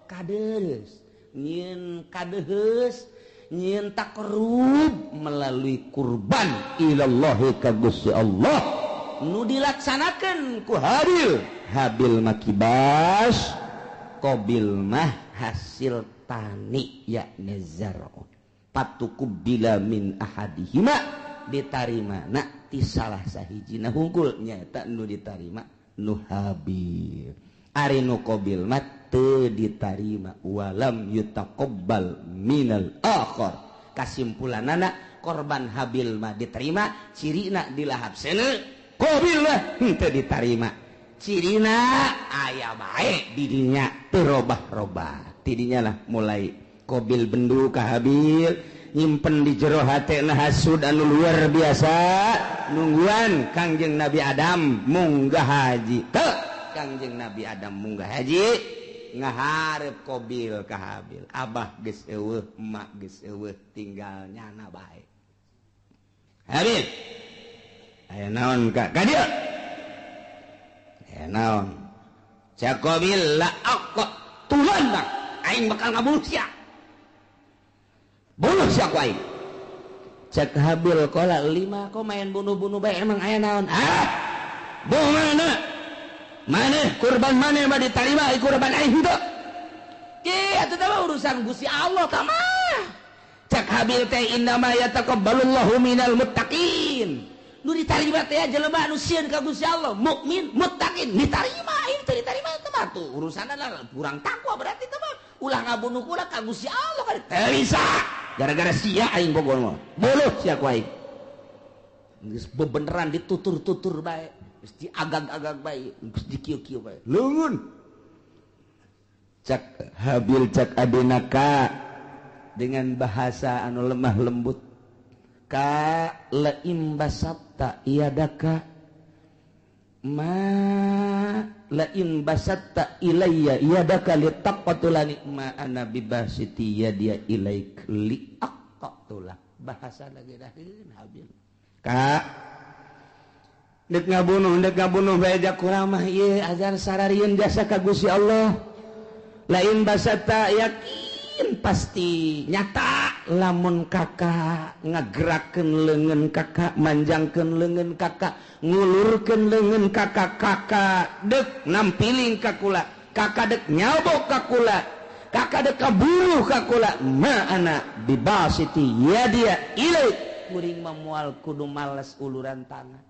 kadeus. Nyieun kadeheus, nyieun taqarrub melalui kurban ilallahi ka Gusti Allah nu dilaksanakeun ku Habil. Habil mah kibas, Qabil mah hasil tani yakni zar'un. Patuqubila min ahadihima ditarima na ti salah sahijina hungkul nyaeta nu ditarima nu Habil. Ari nu Qabil mah teu ditarima walam yutaqabbal minal akhar. Kasimpulanana korban Habil mah diterima cirina dilahap seuneu, Qabil mah henteu ditarima cirina aya bae di dinya teu robah-robah. Tidinya lah mulai Qabil bendu ka Habil, nyimpen di jero hatena hasud anu luar biasa, nungguan Kangjeng Nabi Adam munggah haji. Teu Kangjeng Nabi Adam munggah haji ngaharep Qabil ka Habil. Abah geus eueuh, emak geus eueuh, tinggal nyana bae. Habil, aya naon ka ka dieu? Aya naon? Cak Qabil la aqtulannak, aing bakal ngabunuh sia. Bunuh sia ku aing. Cak Habil qala lima kok main bunuh-bunuh bae emang aya naon? Ah, bunuh mana? Maneh kurban maneh mah ditarima kurban aing henteu. Ki atuh teh urusan Gusti Allah tah mah. Cak Habil teh innama yataqabbalullahu minal muttaqin. Nu ditarima teh jelema anu sieun ka Gusti Allah, mukmin, muttaqin, ditarima aing teu ditarima teh mah tuh urusanna kurang takwa berarti teh mah. Ulah ngabunuh kula ka Gusti Allah kan teu bisa. Gara-gara sia aing bogoh mah. Buluh sia ku aing. Geus bebeneran ditutur-tutur bae. Geus diagag-agag bae, geus dikieu-kieu bae. Leungeun. Cak Habil cak adina ka dengan bahasa anu lemah lembut. Ka laim basatta yadaka ma laim basatta ilayya yadaka litaqtulani ma ana bibasiti yadiya ilaik liaqtula. Bahasa lagi daheun Habil. Ka dek ngabunuh bae jak kurang mah ieu azan sararieun jasa ka Gusti Allah. Lain basatta yakin pasti nyata lamun kakak ngagerakeun leungeun kakak, manjangkeun leungeun kakak, ngulurkeun leungeun kakak, kakak dek nampiling ka kula, kakak dek nyabok ka kula, kakak dek kaburuh ka kula, ma ana bibasiti yadia ilaik. Kuring mah moal kudu males uluran tangan.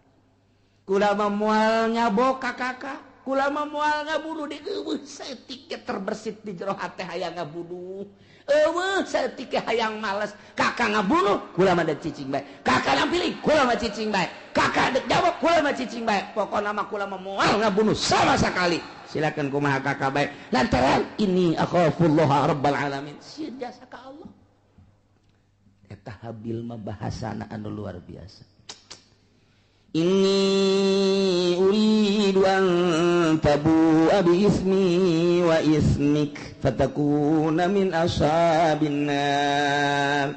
Kula mah moal nyabok ka kakak, kula mah moal ngabunuh di eueuh saeutik terbersit di jero hate hayang ngabunuh. Eueuh saeutik hayang males, kakak ngabunuh kula mah dek cicing bae. Kakak nampiling kula mah cicing bae. Kakak dek jawab kula mah cicing bae. Pokona mah kula mah moal ngabunuh sama sekali. Silakan kumaha kakak bae. Lantaran ini akhafullah rabbal alamin. Sieun jasa ka Allah. Eta Habil mah bahasana anu luar biasa. Inni uridu an tabu'a bi ismi wa ismik fatakuna min ashabin nar.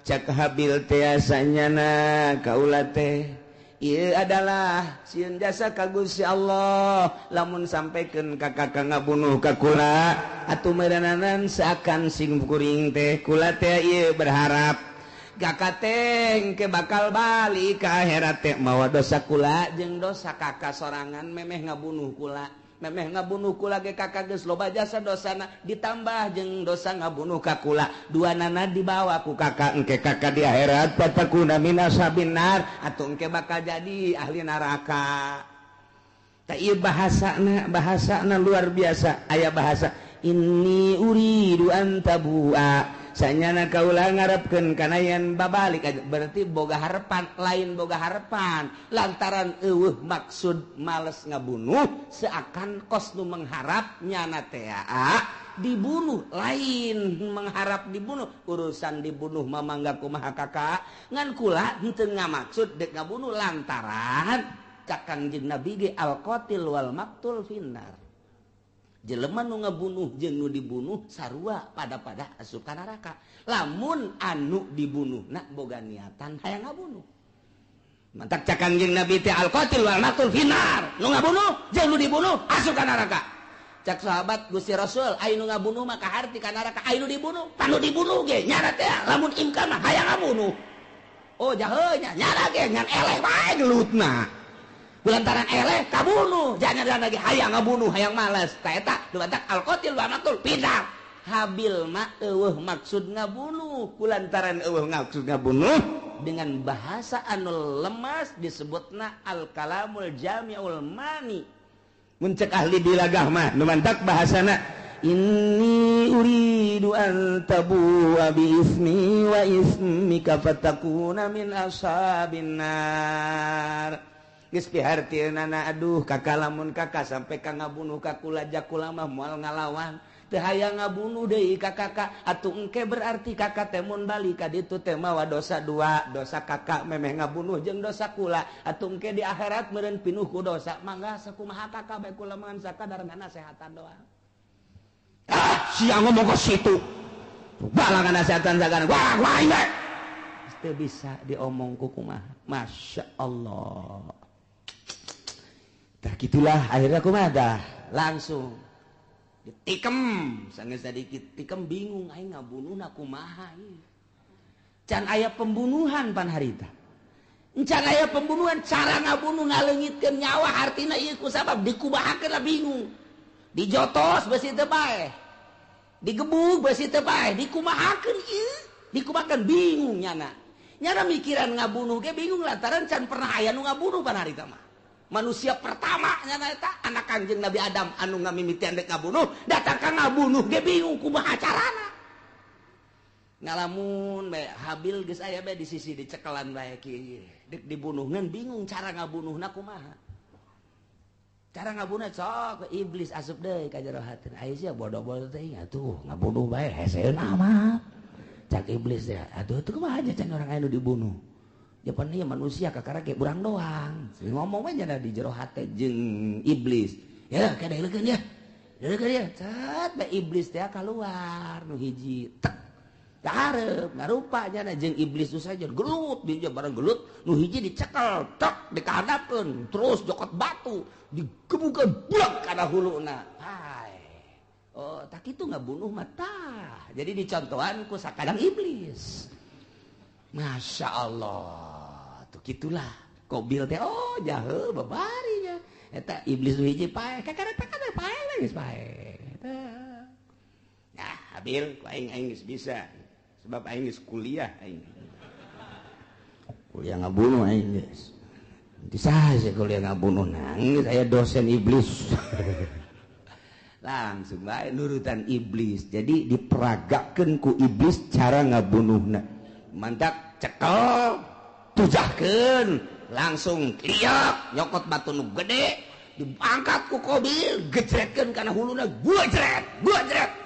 Cak Habil teh sanyana kaula teh ieu adalah sieun jasa ka Gusti Allah lamun sampaikan ka kakak ngabunuh ka kula atuh meureunanan seakan sing kuring teh kula teh ieu berharap kakak teh ke bakal balik ke akhirat teh mawa dosa kula jeung dosa kakak sorangan memeh ngabunuh kula, memeh ngabunuh kula ge kakak geus loba jasa dosana ditambah jeung dosa ngabunuh ka kula dua nana dibawa ku kakak engke kakak di akhirat fatakuna min ashabin nar atuh engke bakal jadi ahli neraka. Tah ieu bahasana luar biasa. Aya bahasa inni uridu an tabu'a sanyana kaula ngarepkeun kana yen babalik berarti boga harepan, lain boga harepan lantaran eueuh maksud males ngabunuh seakan kos nu mengharap nyana teh dibunuh, lain mengharap dibunuh urusan dibunuh mah mangga kumaha kakak ngan kula henteu ngamaksud dek ngabunuh lantaran cak Kangjeng Nabi ge al qatil wal maqtul finnar. Jelema nu ngabunuh jeung nu dibunuh sarua pada-pada asup ka neraka. Lamun anu dibunuh na boga niatan hayang ngabunuh. Mantak cak Kangjeng Nabi teh al qatil wal maqtul finnar. Nu ngabunuh jeung nu dibunuh asup ka neraka. Cak sahabat Gusti Rasul, aya nu ngabunuh mah kaharti ka neraka, aya nu dibunuh, panu dibunuh ge nyana teh lamun imkan mah hayang ngabunuh. Oh jahe nya, nyana ge ngan eleh bae gelutna. Kulantaran eleh kabunuh, jangan lagi hayang ngabunuh, hayang malas. Ta eta dumantak al-qatil wa maqtul pindah. Habil mah eueuh maksud ngabunuh, kulantaran eueuh maksud ngabunuh dengan bahasa anu lemas disebutna al-kalamul jami'ul mani. Mun cek ahli bilagah mah nu mantak bahasana inni uridu an tabu'a bi ismi wa ismika fatakuna min ashabin nar. Geus pihartieunana aduh kakak lamun kakak sampai ka ngabunuh ka kula jakula mah moal ngalawan. Teu hayang ngabunuh deui ka kakak atuh engke berarti kakak teh mun balik ka ditu teh mawa dosa dua, dosa kakak memeh ngabunuh jeung dosa kula atuh engke di akhirat meureun pinuh ku dosa. Mangga sakumaha kakak bae kula mah sakadar nasehatan doang. Ah sia ngomong ka situ balangan nasehatan sagana wah wah ieu teu bisa diomong ku kumaha. Masya Allah. Tah kitulah akhirnya kumaha dah langsung ditikam sanggeus sadikit tikam bingung aing ngabunuhna kumaha ieu. Can aya pembunuhan pan harita. Can aya pembunuhan cara ngabunuh ngaleungitkeun nyawa hartina ieu ku sabab dikumahakeun lah bingung. Dijotos beusi teu paeh. Digebug beusi teu paeh, dikumahakeun ieu, dikumahakeun bingung nyana. Nyana mikiran ngabunuh ge bingung lantaran can pernah aya nu ngabunuh pan harita mah. Manusia pertama nyana eta anak Kangjeng Nabi Adam anu ngamimitian dek ngabunuh, datang ka ngabunuh ge bingung kumaha carana. Ngalamun bae Habil geus aya bae di sisi dicekelan bae kieu. Dek dibunuh ngan bingung cara ngabunuhna kumaha. Cara ngabunuh sok iblis asup deui ka jero hatina. Aya sia bodoh-bodoh teh atuh ngabunuh bae heseun amat. Cak iblis teh atuh teu kumaha aja can orang aya nu dibunuh. Japan ieu manusia kakara ge urang doang. Ngomong we nya di jero hate jeung iblis. Ya kadeulekeun ya. Deulekeun ya. Cet bae iblis teh kaluar nu hiji. Tek. Kahareup ngarupa nya jeung iblis nu saja gelut dia bareng gelut nu hiji dicekel tek dikahadapkeun terus jokot batu digebukeun blek kana huluna. Hai. Oh, tak kitu ngabunuh mah tah. Jadi dicontohan ku sakadang iblis. Masya Allah, tuh gitulah. Kobil teh, oh jahe babarinya. Eta iblis nu hiji paeh, kakara takana paeh geus paeh. Nah, Habil, ku aing aing geus bisa. Sebab aing geus kuliah aing. Kuliah ngabunuh aing geus. Nanti saha kuliah ngabunuh nangis aya dosen iblis. Langsung bae nurutan iblis. Jadi diperagakeun ku iblis cara ngabunuhna. Mantak cekel tujahkeun langsung liak nyokot batu nu gede diangkat ku Kobil gejretkeun kana huluna gua jret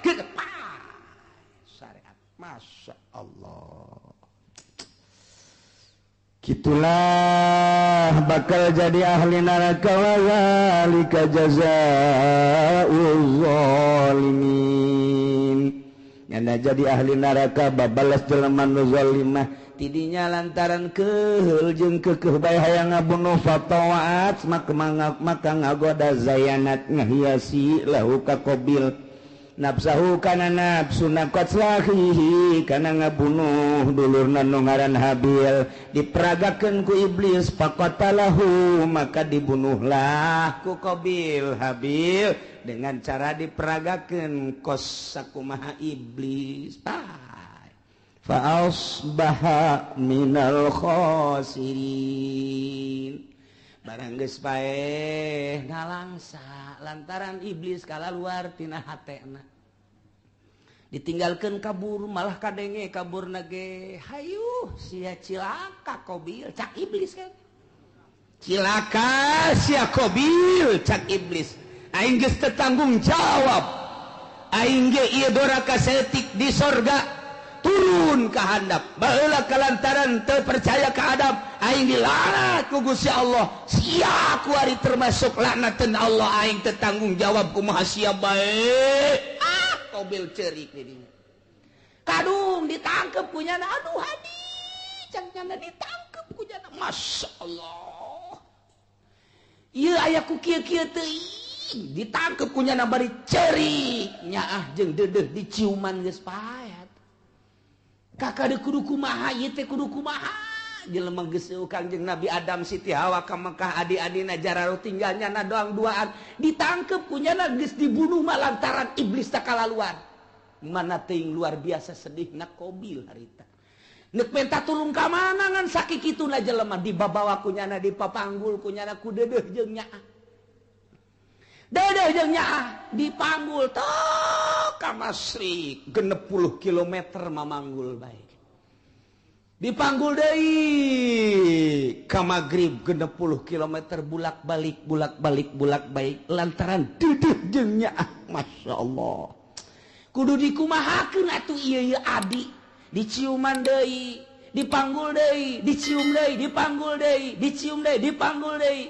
gitu syariat. Masya Allah Gitulah bakal jadi ahli neraka wa zalika jazaa'uz zalimin. Nyana jadi ahli neraka babalas jelema nu zalimah tidinya lantaran keheul jeung keukeuh bae hayang ngabunuh fatawaat maka ngagoda zayanat ngahiasi lahu ka Qabil nafsahu kana nafsu naqatlahihi kana ngabunuh dulurna nu ngaran Habil diperagakeun ku iblis faqatalahu maka dibunuhlah ku Qabil Habil dengan cara diperagakeun kos sakumaha iblis. Fa asbaha minal khasirin. Barang geus paeh ngalangsa lantaran iblis kalaluar tina hatena ditinggalkeun kabur malah kadenge kaburna ge hayuh sia cilaka Qabil cak iblis kan cilaka sia Qabil cak iblis aing geus teu tanggung jawab aing ge ieu doraka saeutik di sorga turun ka handap baheula kalantaran teu percaya ka Adam aing dilaknat ku Gusti Allah sia kuari termasuk laknateun Allah aing teu tanggung jawab kumaha sia bae. Ah Qabil ceurik di dinya kadung ditangkep ku nyana aduh hadi cang nyana ditangkep ku nyana masyaallah ieu aya ku kieu-kieu teuing Ditangkep ku nyana bari cerik nyaah jeung deudeuh diciuman geus paet. Kakak de kudu kumaha ieu teh kudu kumaha. Jelema geus Kangjeng Nabi Adam Siti Hawa ka Mekah adi-adina jararo tinggal nyana doang duaan. Ditangkep ku nyana geus dibunuh mah lantaran iblis takalaluan. Mana teuing luar biasa sedihna Qabil harita. Nek minta tulung ka mana ngan sakikituna jelema dibabawa ku nyana dipapanggul ku nyana ku deudeuh jeung nyaah. Deudeuh jeung nyaah dipanggul tok ka Masyrik 60 km mamanggul bae. Dipanggul deui ka Magrib 60 km bulak-balik bulak-balik bulak-balik lantaran deudeuh jeung nyaah. Masya Allah. Kudu dikumahakeun atuh ieu adi. Diciuman deui, dipanggul deui, dicium deui, dipanggul deui, dicium deui, dipanggul deui.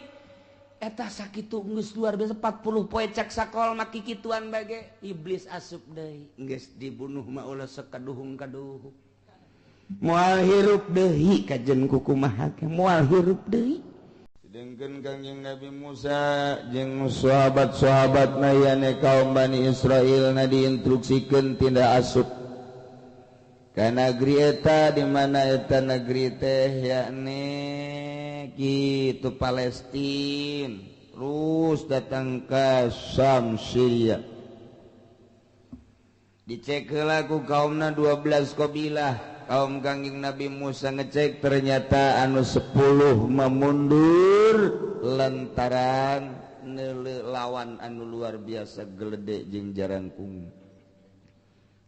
Eta sakitu geus luar biasa 40 poe cak sakol mah kikituan bage iblis asup deui. Geus dibunuh mah ulah sekaduhung-kaduhung. Moal hirup deui kajen kukumaha ge moal hirup deui. Sedengkeun Kangjeng Nabi Musa jeung sahabat-sahabatna yane kaum Bani Israil na diinstruksikeun tindak asup ka negeri eta di mana eta negeri teh yakni kitu Palestina terus datang ke Syam Syria dicek heula ku kaumna 12 kabilah kaum Kangjeng Nabi Musa ngecek ternyata anu 10 memundur lantaran neuleuh lawan anu luar biasa gelede jeung jarangkung.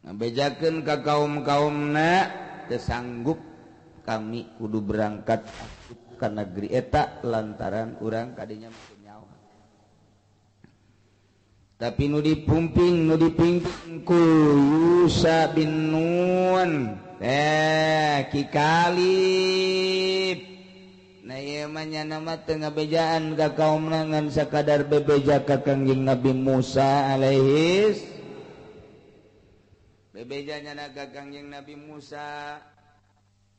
Ngabejakeun ka kaum-kaumna teu sanggup kami kudu berangkat ka negeri eta lantaran urang kadinya mungkin nyawa. Tapi nu dipumping nu dipimpin ku Yusa bin Nun Ki Kalib. Nah ieu mah nyana mah teu ngabejaan ka kaumna ngan sakadar bebeja ka Kangjeng Nabi Musa alaihis. Bebejanya naga Kangjeng Nabi Musa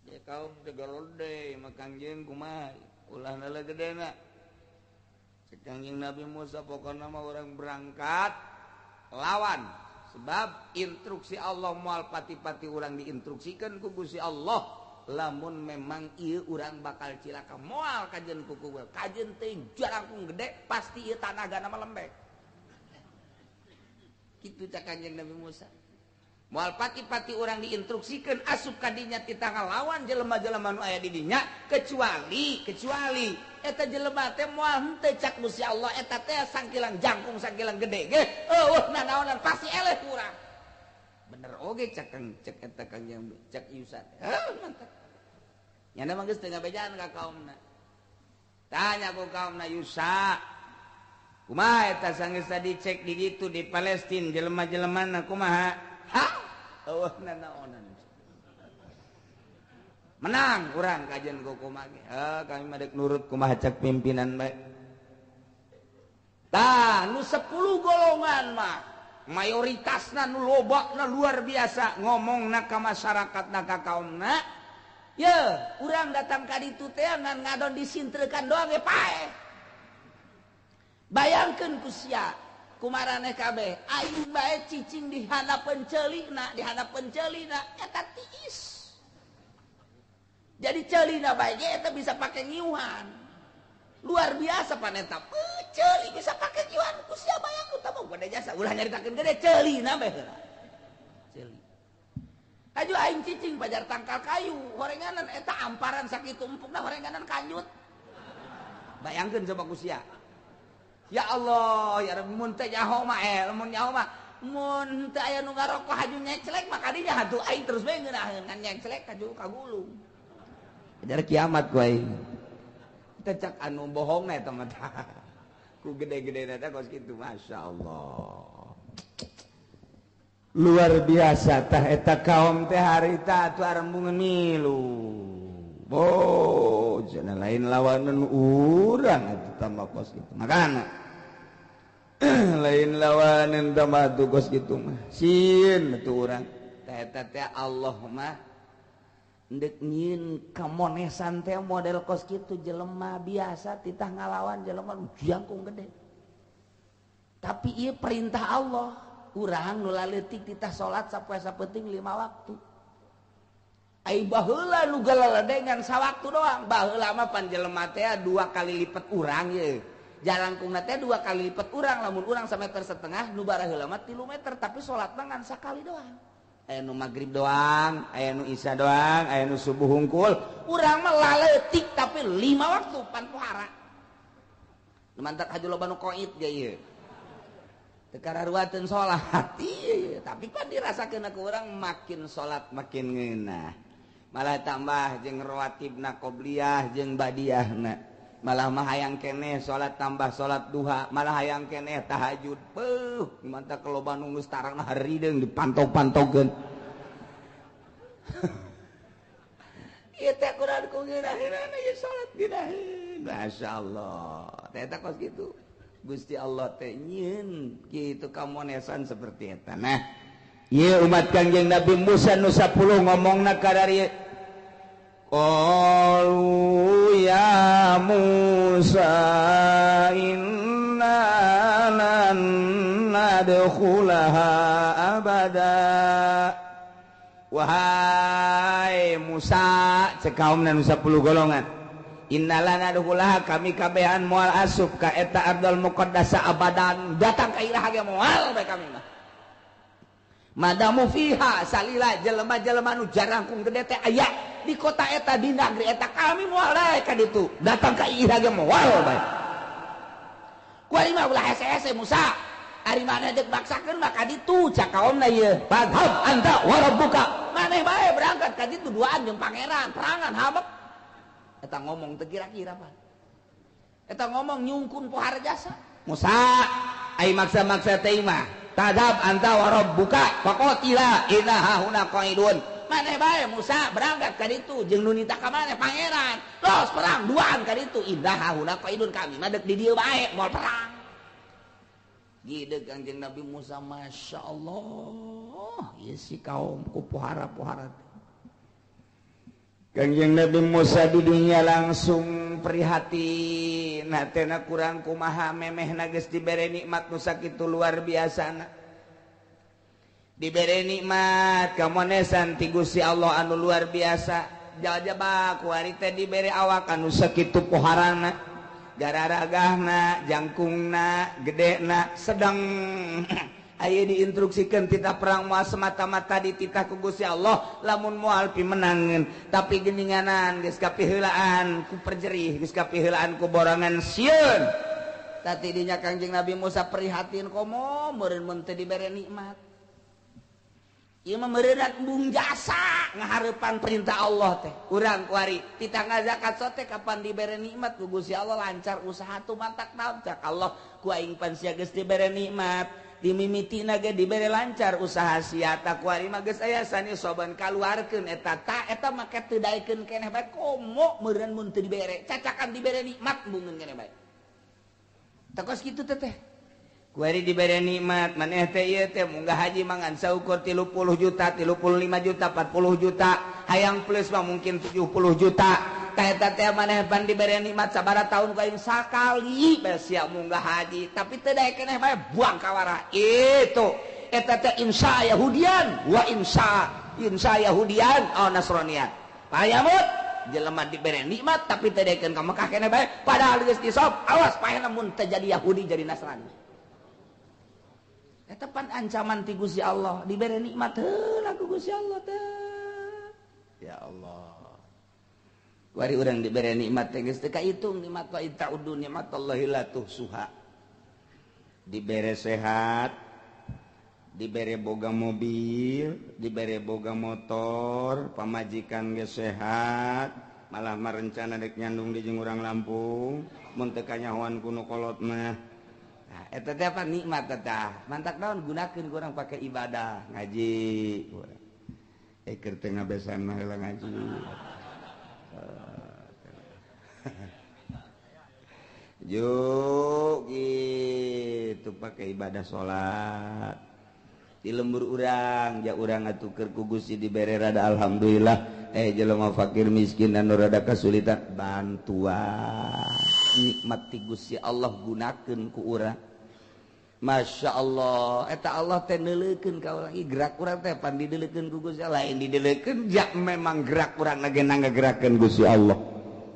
ya kaum tegalode mah Kangjeng kumaha ulah nala gedena. Cek Kangjeng Nabi Musa pokona mah urang berangkat lawan sebab instruksi Allah moal pati-pati urang diinstruksikeun ku Gusti Allah lamun memang ieu urang bakal cilaka moal kajen kuku kajen teh jarangkung gede pasti ieu tanagana mah lembek. Kitu cak Kangjeng Nabi Musa. Moal pati-pati orang diinstruksikan asup kadinya tita ngalawan jelema-jelema nu aya di dinya kecuali eta jelema teh moal henteu cak Gusti Allah eta teh sangkilang jangkung sangkilang gede ge eueuh nanaonan pasti eleh urang. Bener oge cak kang cek eta kang yang cak Yusa. Heuh mantap. Nyana mah geus teu ngabejaan ka kaumna. Tanya ku kaumna Yusa. Kumaha eta sanggeus tadi cek di ditu di Palestina jelema-jelemana kumaha? Hah? Eueuh nanaonan. Menang urang kajian ku kumaha ge. Heuh kami mah deuk nurut kumaha cek pimpinan bae. Tah nu 10 golongan mah mayoritasna nu lobana luar biasa ngomongna ka masyarakatna ka kaumna. Ye, urang datang ka ditu teh ngan ngadon disintrekan doang ge paeh. Bayangkeun ku sia kumaraneh kabeh aing bae cicing di handapeun ceulina eta tiis. Jadi ceulina bae ge eta bisa pake ngiuhan. Luar biasa paneta. Ceuli bisa pake ngiuhan ku sia bayangkeun tah mah gede jasa ulah nyaritakeun gede ceulina bae heula. Ceuli. Aju aing cicing pajar tangkal kayu horenganan eta amparan sakitu empukna horenganan kanjut. Bayangkeun coba ku sia. Ya Allah, ya Rabbi mun teh nyaho mah mun nyaho mah mun teu aya nu ngarokok haju nyeclek mah kadinya hatu aing terus bae ngeunaheun ngan nyeclek haju kagulung. Ajar kiamat ku aing. Teh cak anu bohongna eta mah. Ku gede-gedena teh kos kitu masyaallah. Luar biasa tah eta kaum teh harita atuh arembungan milu. Oh, jana lain lawanan urang atuh tambah kos kitu. Makana lain lawanan tambah atuh kos kitu mah. Sieun atuh urang. Tah eta teh Allah mah ndek nyieun kamonesan teh model kos kitu jelema biasa titah ngalawan jelema jangkung gede. Tapi ieu perintah Allah. Urang nu laletik titah salat sapoe sapenting 5 waktu. Ai baheula nu galaladengan sawaktu doang. Baheula mah pan jelema teh 2 kali lipat urang ye. Jalangkungna teh 2 kali lipat urang, lamun urang 1,5 meter nu baraheula mah 3 meter, tapi salatna ngan sakali doang. Aya nu magrib doang, aya nu isya doang, aya nu subuh hungkul. Urang mah laletik tapi 5 waktu pan pohara. Nu mantak haju loba nu koit ge ieu. Teu kararuateun salat ieu, tapi pan dirasakeun ku urang makin salat makin ngeunah. Malah tambah jeung rawatibna qobliyah jeung badiahna. Malah mah hayang keneh salat tambah salat duha, malah hayang keneh tahajud. Beuh, mantak loba nu geus tarangna harideung dipantau-pantaukeun. Ieu teh kurang ku ngeunaheunana ieu salat ngeunaheun. Masyaallah. Teh eta kos kitu. Gusti Allah teh nyieun kitu kamonesan seperti eta. Nah, ieu umat Kangjeng Nabi Musa nu 10 ngomongna ka dari Qalu ya Musa inna lan nadkhulaha abada. Wahai Musa, cek kaumna nu 10 golongan. Inna lan nadkhulaha, kami kabehan moal asup ka eta ardal muqaddasa abadan, datang ka iraha ge moal bae kami mah. Madamu fiha salila jelema-jelema nu jarangkung gede teh aya di kota eta di negeri eta, kami moal bae ka ditu, datang ka iraha ge moal bae. Kuari mah ulah hese-hese Musa, ari maneh deuk maksakeun mah ka ditu cak kaomna ieu. Fadhab anta wa rabbuka, maneh bae berangkat ka ditu duaan jeung pangeran, perangan habek. Eta ngomong teu kira-kira pan. Eta ngomong nyungkun pohara jasa. Musa ai maksa-maksa teh mah. Tadab anta wa rabbuka faqatila inna huna qaidun. Maneh bae Musa berangkat ka ditu jeung nu nita ka maneh pangeran. Los perang duaan ka ditu inna huna qaidun, kami mah deuk di dieu bae moal perang. Gideg Kangjeng Nabi Musa, Masya Allah, ieu si kaum ku pohara-pohara. Kangjeng Nabi Musa di dunia langsung prihatin, hatena kurang kumaha memehna geus dibere nikmat nu sakitu luar biasana. Dibere nikmat kamonesan ti Gusti Allah anu luar biasa. Jajaba kuari teh dibere awak anu sakitu poharana, gararagahna, jangkungna, gedena, sedang aya diinstruksikan titah perang moal semata-mata dititah ku Gusti Allah lamun moal pimenangeun, tapi geninganan geus kapiheulaan ku perjerih, geus kapiheulaan ku borongan sieun. Tadi dinya Kangjeng Nabi Musa prihatin komo meureun mun teu dibere nikmat. Ieu mah meureunat embung jasa ngahareupan perintah Allah teh. Urang kuari titah ngazakat sote kapan dibere nikmat ku Gusti Allah lancar usaha tumatak naon cak Allah ku aing pan sia geus dibere nikmat. Dimimitina ge dibere lancar usaha sia ta kuari mah geus aya sani soban kaluarkeun eta ta eta make teu daekeun keneh bae komo meureun mun teu dibere cacakan dibere nikmat bungeun keneh bae teh kos kitu teh kuari dibere nikmat maneh teh ieu teh munggah haji mangan saukur 30 juta 35 juta 40 juta hayang plus mah mungkin 70 juta eta teh maneh pan dibere nikmat sabaraha tahun ku aing sakali bae sia munggah haji tapi teu daek keneh bae buang kawara itu eta teh insya Yahudian wa insya insya Yahudian au Nasranian payamut jelema dibere nikmat tapi teu daekeun ka Mekah keneh bae padahal geus disop awas paehna mun teu jadi Yahudi jadi Nasrani eta pan ancaman ti Gusti Allah dibere nikmat heula ku Gusti Allah teh ya Allah. Wari urang dibere nikmat teh geus teu kahitung nikmat wa ta'udu nikmatallahi la tuhsuha. Dibere sehat, dibere boga mobil, dibere boga motor, pamajikan geus sehat, malah marencana dek nyandung di jeung urang Lampung, mun teu kanyahoan ku nu kolot mah. Nah, eta teh apa nikmat teh? Mantak naon gunakeun ku urang pake ibadah, ngaji. Keur teu ngabesan mah heula ngaji. Juk gitu pakai ibadah sholat di lembur urang ja urang atuh keur ku Gusti dibere rada alhamdulillah jelema fakir miskin anu rada kesulitan bantuan nikmat ti Gusti Allah gunakeun ku urang. Masya Allah eta Allah teh neuleukeun ka urang gerak urang teh pan dideleukeun ku Gusti Allah lain dideleukeun ja memang gerak urang lagi ngagerakeun Gusti Allah.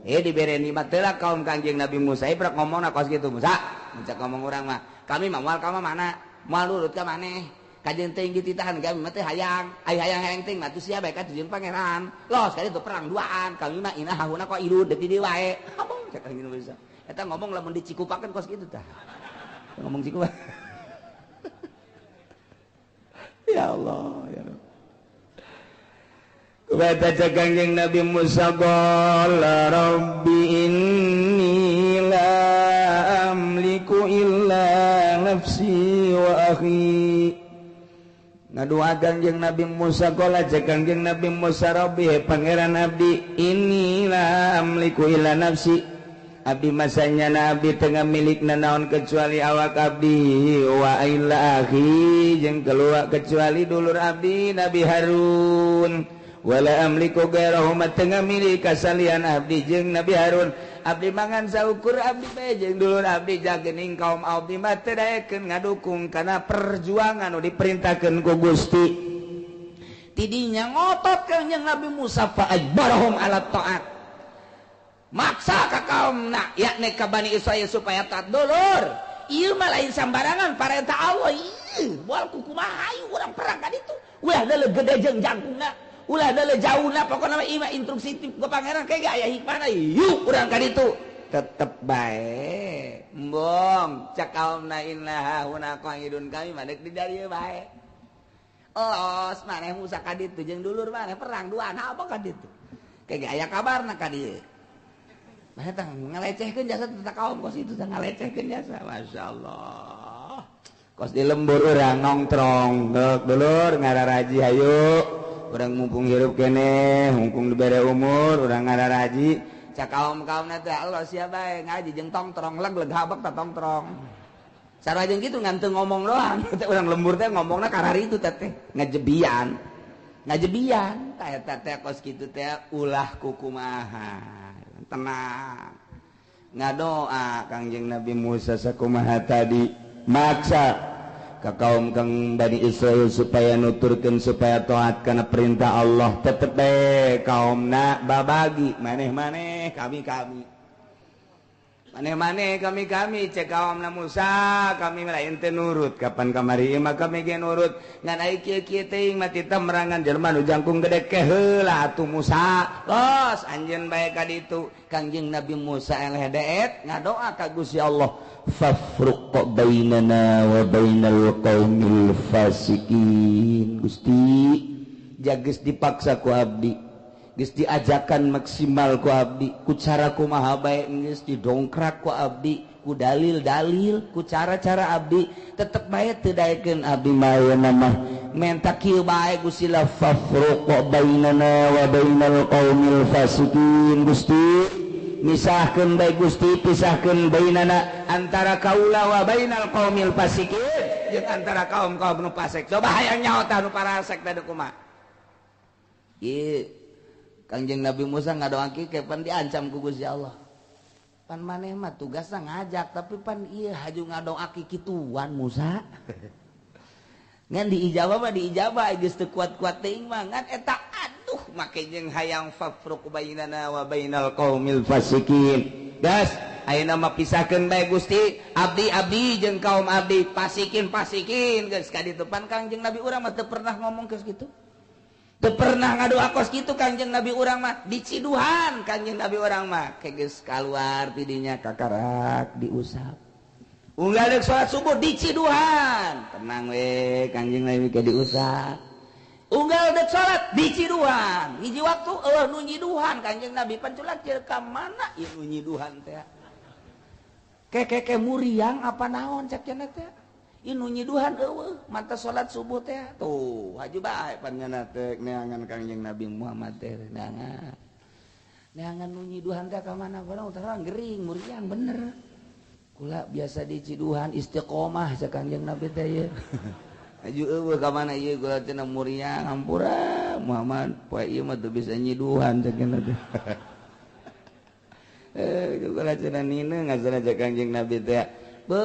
Dibere nikmat teh kaum Kangjeng Nabi Musa prak ngomongna kos kitu Musa mencak ngomong urang mah kami mah moal ka mana moal nurut ka maneh kajeun teuing dititahan kami mah teh hayang ai hayang-hayang teuing mah teu sia bae ka tujuan pangeran los kali itu perang duaan kami mah inah hahuna kok ilud deui di wae ngomong cak Kangjeng Nabi Musa eta ngomong lamun dicikupakeun kos kitu tah ngomong cikupa. Ya Allah ya Rabb. Kata Kangjeng Nabi Musa qala rabbi inni la amliku illa nafsi wa akhi. Ngadua Kangjeng Nabi Musa qala Kangjeng Nabi Musa rabbi pangeran abdi inni la amliku illa nafsi. Abdi masanya nabi tengah milik nanaon kecuali awak abdi wa illa akhi jeung keluar kecuali dulur abdi Nabi Harun wala amliku gairahu tengah milik kasalian abdi jeung Nabi Harun abdi mangan saukur abdi bae jeung dulur abdi jagening kaum abdi mah teu daekeun ngadukung kana perjuangan nu diperintahkeun ku Gusti. Tidinya ngotot Kangjeng Nabi Musa fa ajbarahum ala taat maksa ka kaumna yakni ka Bani Israil supaya taat dulur ieu mah lain sambarangan parentah Allah ieu moal kukumaha hayu urang perang ka ditu ulah deuleu gede jeung jangkungna ulah deuleu jauhna pokona mah ieu mah instruksi ti pangeran kayak aya hikmahna yuk urang ka ditu tetep bae embong cak kaumna inna huna qaidun kami mah deuk di dieu bae los maneh Musa ka ditu jeung dulur maneh perang duaan apa ka ditu kayak aya kabarna ka dieu. Nah, ngalecehkeun jasa tentang kaum kos itu ngalecehkeun jasa. Masya Allah. Kos di lembur urang nongtrong, dulur ngararaji hayu. Urang mumpung hirup keneh, mumpung dibere umur, urang ngararaji. Cak kaum-kaumna teh Allah sia bae ngaji jeung tongtrong leg-leg habek ta tongtrong. Sarua jeung kitu ngan teu ngomong doang. Teh urang lembur teh ngomongna karari itu teh ngajebian. Ngajebian tah eta teh kos kitu teh ulah kukumaha. Tenang ngadoa Kangjeng Nabi Musa sakumaha tadi maksa ka kaum kang Bani Israil supaya nuturkeun supaya taat kana perintah Allah tetep bae kaumna babagi maneh-maneh kami-kami maneh-maneh kami-kami cek kaumna Musa kami lain teu nurut kapan kamari mah kami ge nurut ngan ai kieu-kieu teuing mah titah merangan jelema nu jangkung gede ke heula atuh Musa los anjeun bae ka ditu Kangjeng Nabi Musa eleh deet ngadoa ka Gusti Allah fafruq bainana wa bainal qaumil fasikin. Gusti jageus dipaksa ku abdi geus diajakan maksimal ku abdi ku cara kumaha bae geus didongkrak ku abdi ku dalil-dalil ku cara-cara abdi tetep bae teu daekeun abdi mah ayeuna mah menta kieu bae Gusti la fafruq bainana wa bainal qaumil fasikin. Gusti misahkeun bae Gusti pisahkeun bainana antara kaula wa bainal qaumil fasikin jeung antara kaum-kaum nu fasik. Coba hayang nyaho tah nu parasek teh kumaha ieu Kangjeng Nabi Musa ngadoa kieu pan diancam ku Gusti Allah. Pan maneh mah tugasna ngajak tapi pan ieu haju ngadoa kituan Musa. Ngan diijabah mah diijabah geus teu kuat-kuat teuing mah ngan eta aduh make jeung hayang fafruq bainana wa bainal qaumil fasikin. Gas ayeuna mah pisahkeun bae Gusti abdi-abdi jeung kaum abdi pasikin-pasikin geus ka ditu pan Kangjeng Nabi urang mah teu pernah ngomong geus kitu. Teu pernah ngadoa kos kitu Kangjeng Nabi urang mah diciduhan Kangjeng Nabi urang mah geus kaluar tidinya kakarak diusap unggal deuk salat subuh diciduhan tenang we Kangjeng Nabi ke diusap unggal deuk salat diciduhan hiji waktu eueuh nu nyiduhan Kangjeng Nabi panculak jeung ka mana ieu nu nyiduhan teh keke muriang apa naon cek cenah teh ieu nu nyiduhan eueuh manta salat subuh teh tuh haju bae panjenengan teh neangan Kangjeng Nabi Muhammad teh neangan neangan nu nyiduhan teh ka mana barang terang gering muriang bener kula biasa diciduhan istiqomah cek Kangjeng Nabi teh ieu haju eueuh ka mana ieu kula cenah muriang hampura Muhammad poe ieu mah teu bisa nyiduhan cek cenah teh kula cenah nina ngasana cek Kangjeng Nabi teh Be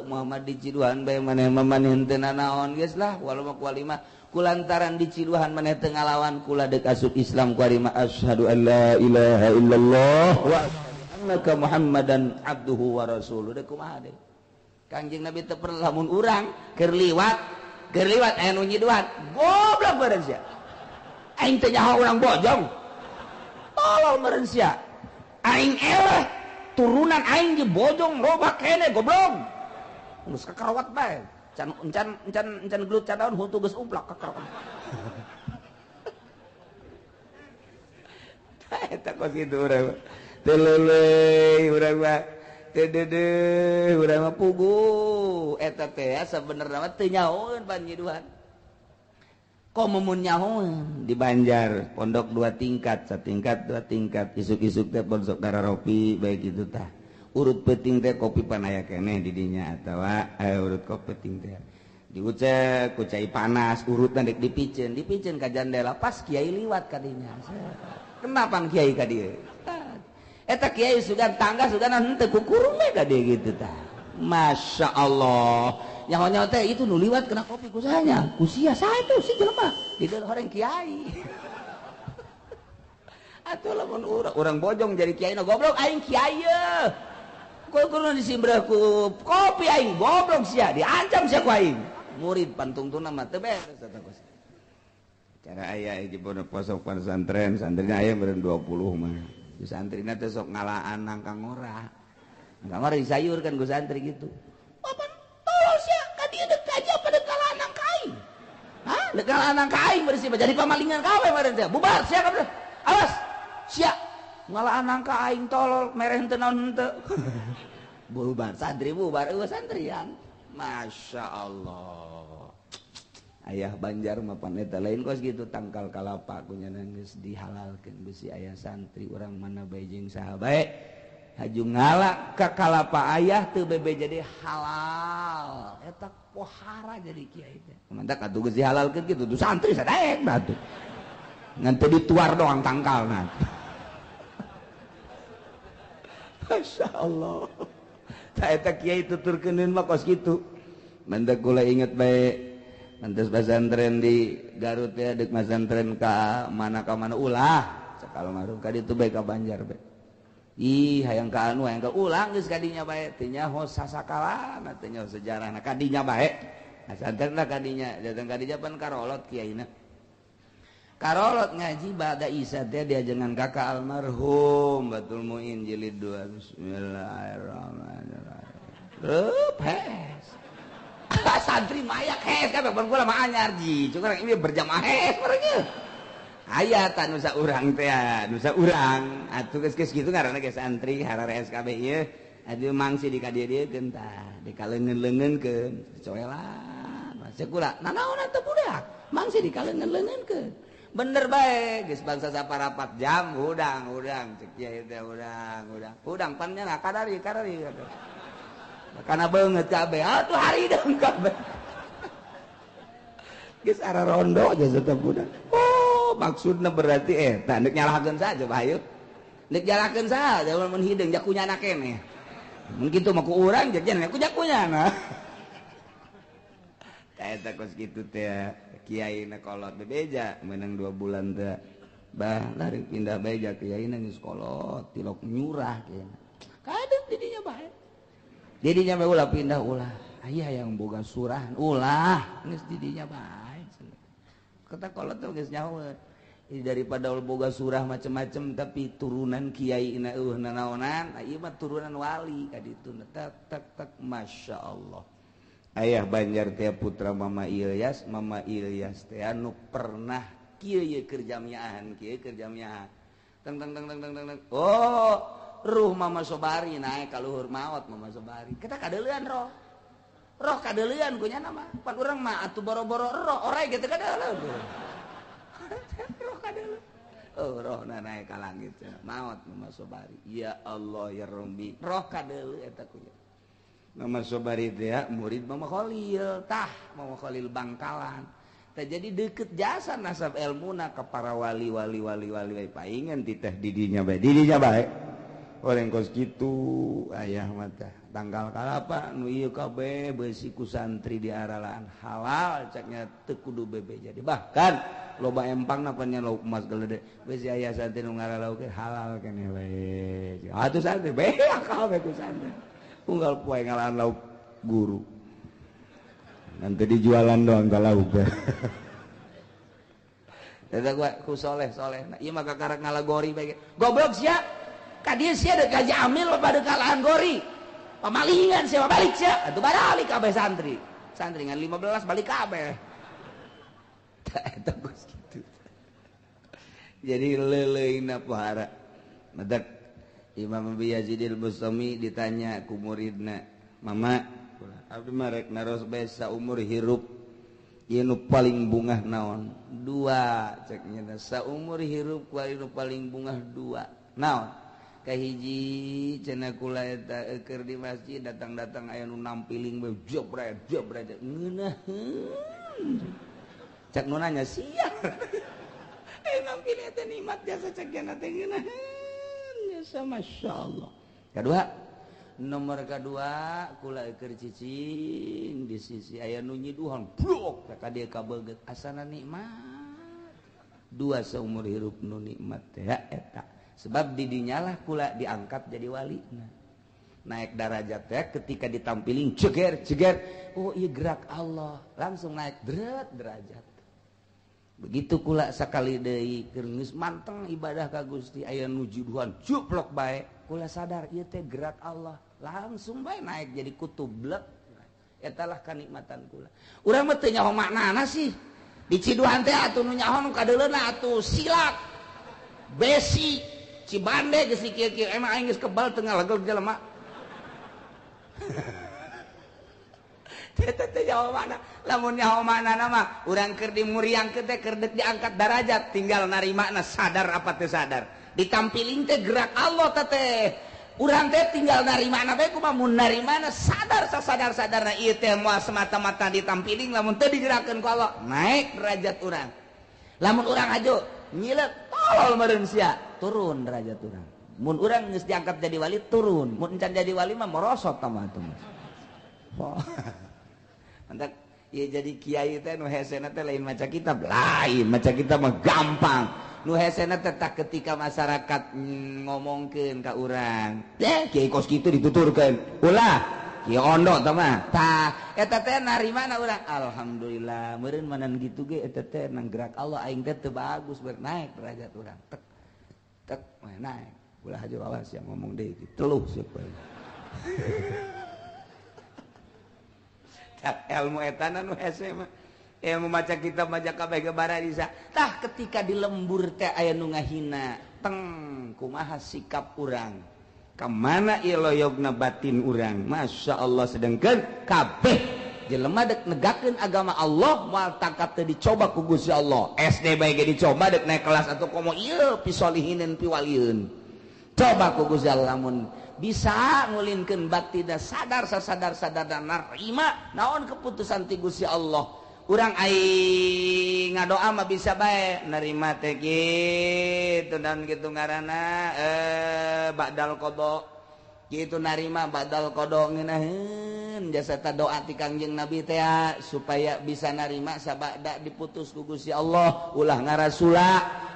Muhammad di Ciduhan bae maneh mah maneh henteu nanaon geus lah walau mah kualima kulantaran di Ciduhan maneh teu ngalawan kula deuk asup Islam kuarima asyhadu an la ilaha illallah wa annaka Muhammadan abduhu wa rasuluh. Deuk kumaha deui Kangjeng Nabi teu perlu lamun urang keur liwat aya nu nyiduhan goblok beureun sia aing teh nyaho urang bojong tolol meureun sia aing eleh turunan aing di bojong loba kene goblok geus kakarawat bae can encan encan encan gelut cadaun huntu geus uplak kakarawat eta kos kitu urang teu leuleuy urang mah teu deudeuh urang mah puguh eta teh sabenerna mah teu nyahoeun panyiduhan. Komo mun nyahoeun di Banjar pondok 2 tingkat, satingkat 2 tingkat, isuk-isuk teh pondok dararopi bae kitu tah. Urut peuting teh kopi panaya keneh di dinya atawa urut kopi peuting teh. Diucek ku cai panas, urutna dek dipiceun, dipiceun ka jandela pas kiai liwat ka dinya. Kenapa kiai ka dieu? Eta kiai sugan tangga sugan henteu kukurung we ka dieu kitu tah. Masya Allah. Nyaho-nyaho teh itu nu liwat kena kopi kusahanya. Kusia saha itu si jelema di dalam horeng kiai. Atuh lamun urang bojong jadi kiai na goblok aing kiai ye. Kukuruna disimbreh ku kopi aing goblok sia, diancam sia ku aing. Murid pantungtuna mah teu beres eta kos. Cara aya di pondok posok pesantren, santrina aya meureun 20 mah. Di santrina teh sok ngalaan nangka ngora. Nangka ngora disayurkeun ku santri gitu. Papan tolol sia ka dieu deuk kaji apa deuk kalaan nangka aing? Hah? Deuk kalaan nangka aing bersih jadi pamalingan kawe meureun teh. Bubar sia kabeh. Awas sia ngalaan nangka aing tolol mereh henteu naon henteu. Bubar santri bubar eueuh santrian. Masya Allah. Ayah Banjar mah pan eta lain kos gitu tangkal kalapa kunyana geus dihalalkeun besi ayah santri urang mana bae jeung saha bae haju ngala ka kalapa ayah teu bebe jadi halal eta pohara jadi kiai teh mantak atuh geus dihalalkeun kitu tuh santri sadaek atuh ngan teu dituar doang tangkalna. Masya Allah. Ta eta kiai tuturkeuneun mah kos kitu mantak kula inget bae mantas pesantren di Garut ya dek pesantren ka mana ulah cek almarhum ka ditu bae ka Banjar bae ih hayang ka anu hayang ka ulang geus kadinya bae teu nyaho sasakalana teu nyaho sejarahna kadinya bae pesantren lah kadinya datang kadinya pan karolot kiaina karolot ngaji ba'da isya teh diajengan kakak almarhum Batul Muin jilid 2 bismillahirrahmanirrahim reup hes santri mayak hes kabeh ban kula mah anyar ji cuma ini berjamaah hes mereka aya ta nusa urang teh nusa urang atuh geus kitu ngaranna ge santri harare SKB ieu atuh mangsi di ka dieu-dieukeun tah di kaleungeun-leungeunkeun coelan masih kula nanaon atuh budak mangsi di kaleungeun-leungeunkeun bener bae geus bangsa saparapat jam hudang hudang cek kiai teh hudang hudang hudang pan nya kadari kadari karena banget kabeh atuh haridang kabeh geus ara rondo aja tetep budak. Oh maksudna berarti eta deuk nyalahkeun saja bae deuk nyalahkeun saja mun hideung jakunyana keneh mun kitu mah ku urang jajan ku jakunyana eta kos kitu teh kiai na kolot bebeja meunang 2 bulan teh bah lari pindah bae ja kiai na geus kolot tilok nyurah kiai kadeuk didinya bae didinya bae ulah pindah ulah aya yang boga surahan ulah geus didinya bae kata kolot tuh geus nyaho daripada boga surah macem-macem tapi turunan kiai na eueuh nanaonan ieu mah turunan wali ka ditu tek tek tek Masya Allah. Ayah Banjar teh putra Mama Ilyas, Mama Ilyas teh anu pernah kieu ye keur jamiahan kieu keur jamiahan teng teng teng teng teng teng oh ruh Mama Sobari naik ka luhur maot Mama Sobari kita kadeulean roh roh kadeulean kunyana mah pan urang mah atuh boro-boro roh orai gitu kadeuleun roh kadeuleun oh rohna naik ka langit maot Mama Sobari ya Allah ya Rabbi roh kadeuleun eta kunya Mama Sobari teh murid Mama Khalil tah Mama Khalil Bangkalan tah jadi deket jasa nasab elmuna ka para wali wali wali wali paingan titah didinya bae didinya bae Orang kos kitu ayah mata tanggal kalapa nu ieu kabeh beusi ku santri di aralaan halal caknya teu kudu bebe jadi bahkan loba empang napanya lauk emas gelede beusi aya santri nu ngaralauk halal keneh we atuh santri be akal be ku santri unggal poe ngalaan lauk guru nanti dijualan doang ka lauk eta gua ku soleh-soleh nah ieu mah kakarak ngalagori bae goblok sia ka dieu sia deuk gaji amil pada kalahan gori pamalingan sia balik sia atuh balik kabeh santri santri ngan 15 balik kabeh eta geus kitu jadi leuleuna pohara madak Imam Abi Yazid al-Bustami ditanya ku muridna mama abdi mah rek naros bae saumur hirup ieu nu paling bungah naon dua cek nya saumur hirup ku nu paling bungah dua naon kahiji cenah kula eta keur di masjid datang-datang aya nu nampiling bae jebret jebret ngeunaheun cek nu nanya sia nampiling teh nikmat jasa cek jana teh ngeunaheun jasa masyaallah. Kadua nomor kadua kula keur cicing di sisi aya nu nyiduhan blok ka dieu kabeget asana nikmat dua saumur hirup nu nikmat teh eta sebab didinyalah kula diangkat jadi wali nah, naik darajat ya ketika ditampiling ceger ceger oh iya gerak Allah langsung naik deret derajat begitu kula sakali deui keur geus manteng ibadah ka Gusti aya nu juduhan juplok bae kula sadar ieu teh gerak Allah langsung bae naik jadi kutub blek eta lah kanikmatan kula urang mah teu nyaho maknana sih di ciduhan teh atuh nu nyaho nu kadeuleuna atuh silat besi Cibande geus kieu-kieu emang aing geus kebal teu ngalegel jelema. Teh teh nyaho mana? Lamun nyaho maknana mah urang keur dimuriangkeun teh keur deuk diangkat darajat tinggal narimana sadar apa teu sadar. Ditampiling teh gerak Allah teh teh. Urang teh tinggal narimana bae kumaha mun narimana sadar sasadar-sadarna ieu teh moal semata-mata ditampiling lamun teu digerakkeun ku Allah naik derajat urang. Lamun urang ajo nyilek tolol meureun sia turun derajat urang. Mun urang geus diangkat jadi wali turun, mun encan jadi wali mah merosot tambah atuh. Oh. Mantap ieu jadi kiai teh nu hesena teh lain maca kitab, lain maca kitab mah gampang. Nu hesena teh tak ketika masyarakat ngomongkeun ka urang, teh kiai kos kitu dituturkeun. Ulah kiai ondo tah mah. Tah eta teh narimana urang? Alhamdulillah meureun manan kitu ge eta teh nang gerak Allah aing teh teu bagus bernaik derajat urang. Tek tek naik. Ulah aja awas yang ngomong deui teluh siapa. Tak ilmu etana nu hese mah. Ilmu maca kitab maca kabeh ge bararisa. Tah ketika di lembur teh aya nu ngahina, teng kumaha sikap urang? Kamana ieu loyogna batin urang? Masya Allah sedengkeun kabeh jelema dek negakeun agama Allah moal tangkap teu dicoba ku Gusti Allah. SD bae ge dicoba dek naik kelas atau komo ieu pisolihinin piwalieun. Coba ku Gusti Allah lamun bisa ngulinkeun batina sadar sasadar-sadar dan narima naon keputusan ti Gusti Allah. Urang aing ngadoa mah bisa bae nerima teh kitu dan kitu ngaranna ba'dal qada kitu narima ba'dal qada ngeunaheun jasa ta doa ti Kangjeng Nabi teh supaya bisa narima sabada diputus ku Gusti Allah ulah ngarasula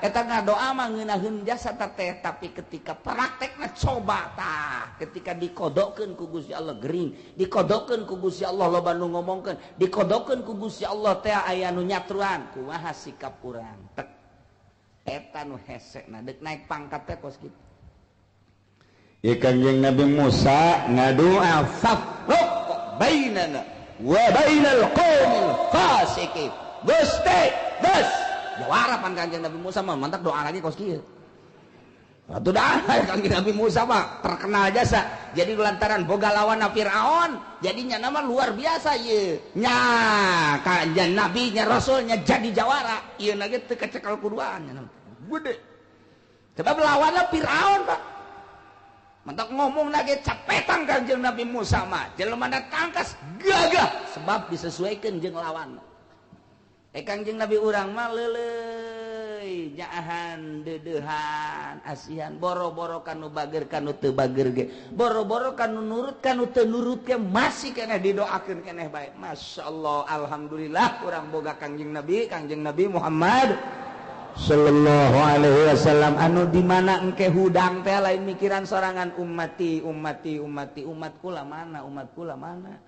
eta ngadoa mah ngeunaheun jasa ta teh tapi ketika praktekna coba tah ketika dikodokeun ku Gusti Allah gering dikodokeun ku Gusti Allah loba nu ngomongkeun dikodokeun ku Gusti Allah teh aya nu nyatruan kumaha sikap urang tek eta nu hesena deuk naik pangkat teh kos kitu. Ya Kangjeng Nabi Musa ngadoa fafruq bainana wa bainal qaumil fasiqin. Gusti, geus jawara pan Kangjeng Nabi Musa mah mantap doa lagi kos kieu. Atuh dah Kangjeng Nabi Musa mah terkenal jasa. Jadi lantaran boga lawan Firaun, jadinya nama luar biasa ieu. Nya Kangjeng Nabi nya rasulnya jadi jawara. Ieu na ge teu kacekal kuduaan nya. Gede. Sebab lawanna Firaun, Pak. Mentak ngomong lagi capetang Kangjeng Nabi Musa mah jelema tangkas gagah sebab disesuaikan jeung lawan. Kangjeng Nabi urang mah leuleui euy nyaahan deudeuhan asihan boro-boro kanu bager kanu teu bager ge boro-boro kanu nurut kanu teu nurut ge masih keneh didoakeun keneh bae. Masyaallah, alhamdulillah urang boga Kangjeng Nabi Muhammad sallallahu alaihi wasallam anu di mana engke hudang teh lain mikiran sorangan ummati ummati ummati umat kula mana umat kula mana.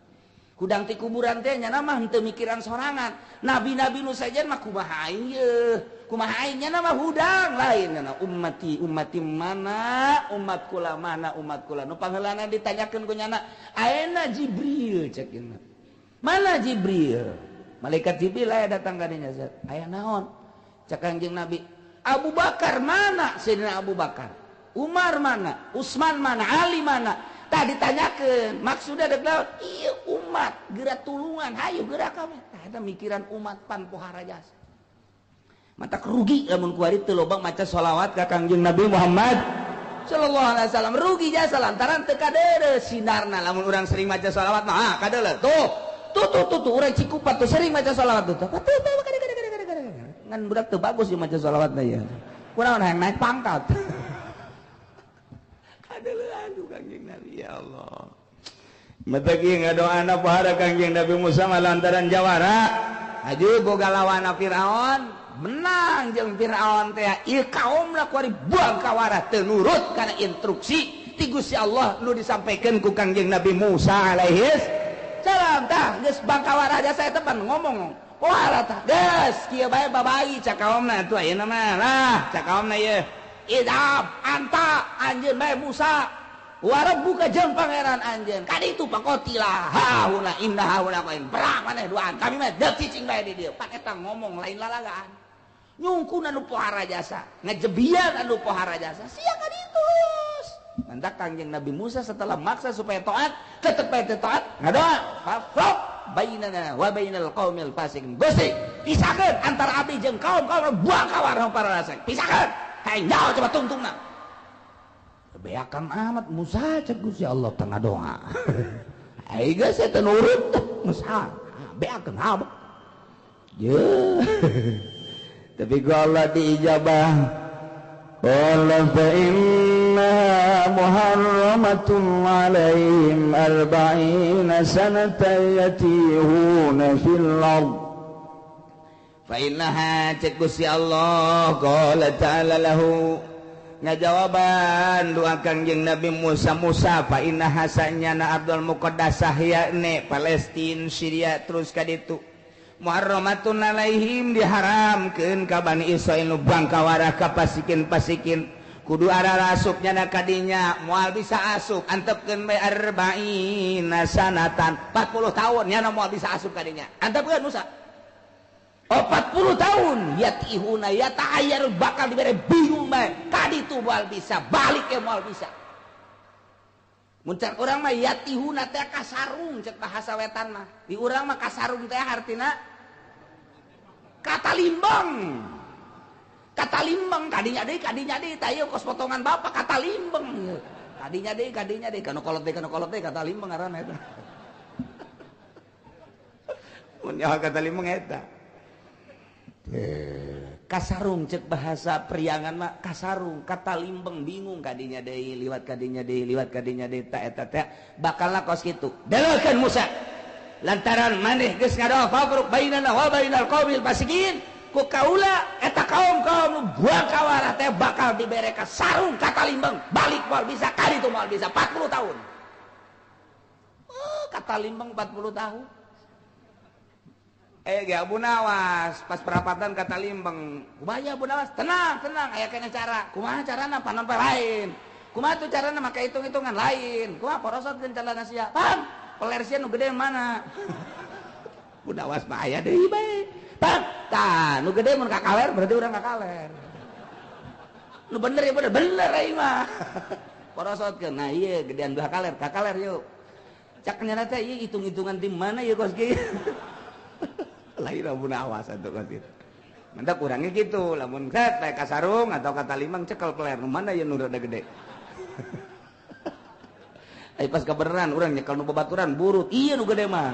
Hudang ti kuburan teh nya mah henteu mikiran sorangan. Nabi-nabi nu sajen mah kumaha aing yeuh, kumaha aing nya mah hudang lain nya ummati ummati mana umat kula mana umat kula. Nu pangheulana ditanyakeun ku nyana, ayeuna Jibril cek cenah. Mana Jibril? Malaikat Jibril aya datang ka dinya. Aya naon? Cek Kangjeng Nabi, Abu Bakar mana? Sayyidina Abu Bakar. Umar mana? Utsman mana? Ali mana? Tah ditanyakeun, maksudna dek naon? Ieu umat geura tulungan, hayu geura kami. Tah eta mikiran umat pan pohara jasa. Mata rugi lamun kuari teu loba maca sholawat ka Kangjeng Nabi Muhammad sallallahu alaihi wasallam, rugi jasa lantaran teu kadeuleu sinarna lamun urang sering maca sholawat mah ah kadeuleu. Tuh, tuh tuh tuh, tuh urang Cikupa tuh sering maca sholawat tuh. Tuh tuh kade kade kade kade. Ngan budak teu bagus ieu maca sholawatna ieu. Kunaon hayang naik pangkat. Kadeuleuan Kangjeng Nabi ya Allah. Matagi ngadoana pohara Kangjeng Nabi Musa lantaran jawara. Aju boga lawana Firaun, menang jeung Firaun teh. Ieu kaumna kuari buang kawara teu nurut kana instruksi ti Gusti Allah nu disampaikan ku Kangjeng Nabi Musa alaihi salam. Tah geus bangkawara jasa eta pan ngomong. Pohara tah geus kieu bae babai cak kaumna atuh ayeuna mah lah cak kaumna ieu. Idhab anta anjeun bae Musa wa rabbuka jeung pangeran anjeun kaditu paqotila hauna inna hauna qain perang maneh duaan kami mah deuk cicing bae di dieu pan eta ngomong lain lalagaan nyungkun anu pohara jasa ngejebian anu pohara jasa sia kaditu mantak Kangjeng Nabi Musa setelah maksa supaya taat tetep bae teu taat ngadoa fafraq bainana wa bainal qaumil fasiqin Gusti pisahkeun antara abdi jeung kaum-kaum buang kawarah para fasik pisahkeun. Hai nyawa coba tungtungna. Beakan amat Musa cek Gusti Allah tengah doa. Ai geus teu nurut Musa. Beakan amat. Ye. Tapi ku Allah diijabah. Qala fa inna muharramatun alaihim arba'ina sanatan yatihuna fil ardh. Fa innaha cek Gusti Allah qala ta'ala lahu ngajawaban doa Kangjeng Nabi Musa Musa fa innaha sanyana Abdul Muqaddasah yakni Palestina Syria terus ka ditu muharramatun alaihim diharamkeun ka Bani Israil nu bangkawara ka pasikin-pasikin kudu ararasup nyana kadinya moal bisa asup antepkeun bae arba'ina sanatan 40 tahun nyana moal bisa asup kadinya antepkeun Musa. Oh 40 tahun yatihuna yata'ayyar bakal dibere bingung bae kaditu moal bisa balik ke moal bisa. Mun cek urang mah yatihuna teh kasarung cek bahasa wetan mah. Di urang mah kasarung teh artina kata limbang. Kata limbang kadinya deui tah ieu kos potongan bapak kata limbang. Kadinya deui kanu kolot deui kata limbang ngaranna eta. Mun nyaho kata limbang eta. Kasarung cek bahasa priangan mah kasarung kata limbeng bingung kadinya deui liwat kadinya deui liwat kadinya deui ta eta teh bakalna kos kitu deleukeun Musa lantaran maneh geus ngadoa fafruq bainana wa bainal qaumil fasiqin ku kaula eta kaum-kaum nu buang kawarah teh bakal dibere kasarung kata limbeng balik moal bisa kaditu moal bisa 40 tahun. Oh, kata limbeng 40 tahun. Ge Abu Nawas pas perapatan kata limbeng kumaha Abu Nawas tenang tenang aya kena cara kumaha carana panon lain kumaha tuh carana make hitung-hitungan lain kumaha porosotkeun calana sia paham peler sia nu gede mana Abu Nawas mah aya deui bae paham tah nu gede mun ka kaler berarti urang ka kaler nu bener ya bener bener aing mah porosotkeun nah ieu gedean belah kaler ka kaler yuk cak nyana teh ieu hitung-hitungan di mana ieu kos kieu lain Abu Nawas atuh kos kitu. Mantap kurangnya gitu, lamun set bae kasarung atau kata limang cekel peler nu mana ieu nu rada gede. Ai pas kabeneran urang nyekel nu babaturan burut, ieu nu gede mah.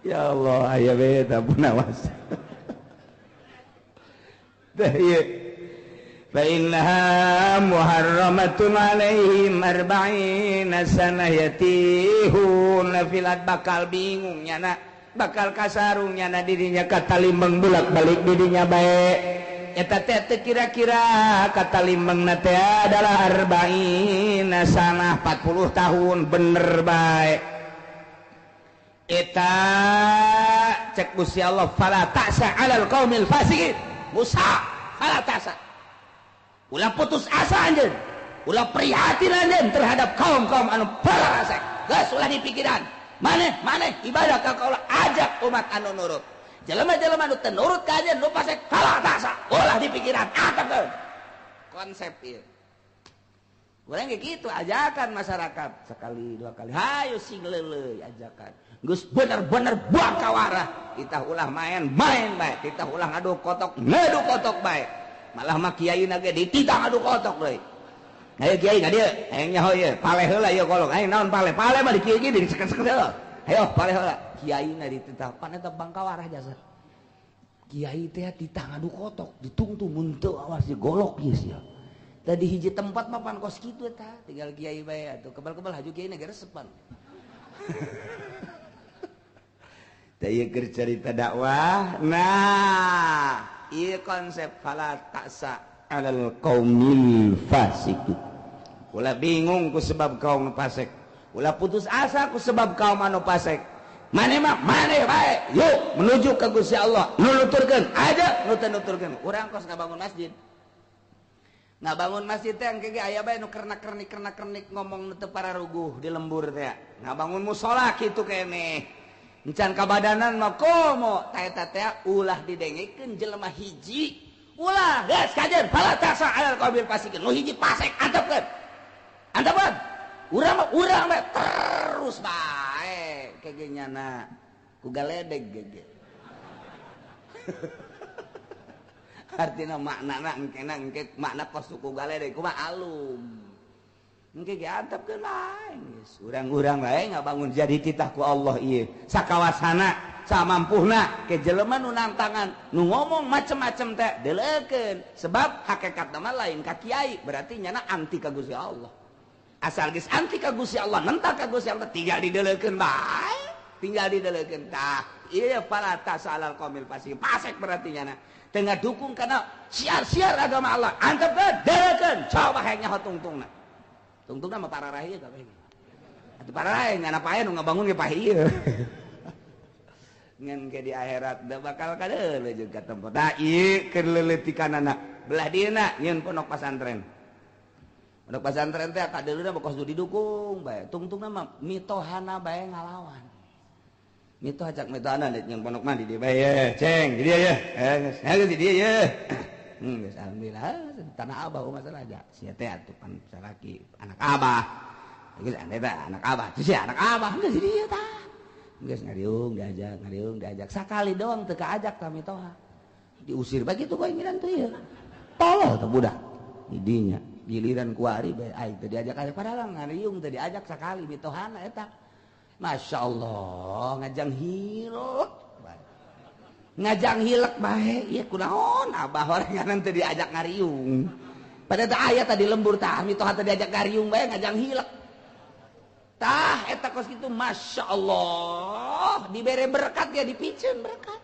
Ya Allah, aya beta punawas. Tah ieu. Fa innaha muharramatun alaihim arba'ina sanah yatihuna fil bakal bingung nyana, bakal kasarung nyana dirinya katalimeng bolak-balik dirinya bae. Eta teh kira-kira katalimeng na teh adalah arba'ina sanah 40 tahun bener bae. Eta cek Gusti Allah fala ta'sa 'alal qaumil fasiqin. Musa fala ta'sa. Ulah putus asa anjeun, ulah prihatin anjeun terhadap kaum-kaum anu fasik. Geus ulah dipikiran. Maneh maneh ibadah ka kaula ajak umat anu nurut. Jelema-jelema anu teu nurut ka anjeun nu fasik fala ta'sa. Ulah dipikiran atepkeun. Konsep ieu. Urang ge kitu ajakan masyarakat sekali dua kali. Hayu sing leuleuy ajakan. Geus bener-bener buang kawarah. Kita ulah main-main bae, kita ulah ngadu kotok, ngadu kotok bae. Malah mah kiai na ge dititah ngadu kotok deui. Hayu kiai ka dieu, hayang nyaho ieu, paleh heula ieu kolong. Hayang naon paleh? Paleh mah di kieu ge diseket-seket heula. Hayo paleh heula. Kiai na dititah pan eta bangkawarah jasa. Kiai teh titah ngadu kotok, ditungtung mun teu awas golok ieu sia. Tadi hiji tempat mah pan kos kitu eta, tinggal kiai bae atuh kebal-kebal haju kiai na ge resepan. Teh ieu keur carita dakwah. Nah, ieu konsep fala ta'sa 'alal qaumil fasiqin. Ulah bingung ku sebab kaum fasik. Ulah putus asa ku sebab kaum anu fasik. Maneh mah maneh bae, yuk menuju ka Gusti Allah. Nu nuturkeun aja, nu teu nuturkeun. Urang kos ngabangun masjid. Ngabangun masjid teh engke ge aya bae nu kernak-kernik ngomong nu teu pararuguh di lembur teh. Ngabangun musala kitu keneh. Encan kabadanan mah komo ta eta teh ulah didengekeun jelema hiji. Ulah geus kajeun fala ta'sa 'alal qaumil fasiqin. Nu hiji fasik antepkeun. Antepkeun. Urang mah urang bae terus bae kege nyana ku galedeg gege. Artina maknana engkena engke makna kos suku galedeg kumaha alum. Engke ge antepkeun bae geus urang-urang bae ngabangun jadi titah ku Allah ieu. Sakawasana samampuhna ke jelema nu nantangan nu ngomong macem-macem teh deleukeun sebab hakikatna mah lain ka kiai berarti nyana anti ka Gusti Allah. Asal geus anti ka Gusti Allah nentang ka Gusti Allah tinggal dideleukeun bae, tinggal dideleukeun tah. Ieu fala ta'sa 'alal qaumil fasiqin. Fasik berarti nyana teu ngadukung kana siar-siar agama Allah. Antepkeun, deleukeun, coba hayang nyaho tungtungna. Tungtungna mah pararah ieu kabeh. Atuh pararah nyana pae nu ngabangun ge pae ieu. Ngan ke di akhirat da bakal kadeuleu jeung ka tempat. Da ieu keur leuletikanana. Belah dieuna nyieun pondok pasantren. Pondok pasantren teh kadeuleuna mah kos didukung bae. Tungtungna mah mitohana bae ngalawan. Mitoh ajak mitohana nyieun pondok mah di dieu bae ye, ceng di dieu ye. Geus geus di dieu ye. Geus alhamdulillah tanah abah masalah aja. Sia teh atuh pan salaki anak abah. Geus ane teh anak abah. Sia anak abah geus di dieu tah. Geus ngariung diajak sakali doang teu kaajak ka mitoha. Diusir bae kitu bae ngiran teh ieu. Tolol teh budak. Didinya giliran kuari bae aing teu diajak aya padahal ngariung teu diajak sakali mitohana eta. Masya Allah ngajang hilek bae. Ngajang hilek bae ieu kunaon abah orangan teu diajak ngariung. Padahal teh aya tadi lembur tah mitoha teu diajak ngariung bae ngajang hilek. Tah eta kos kitu Masya Allah dibere berkat ya dipiceun berkat.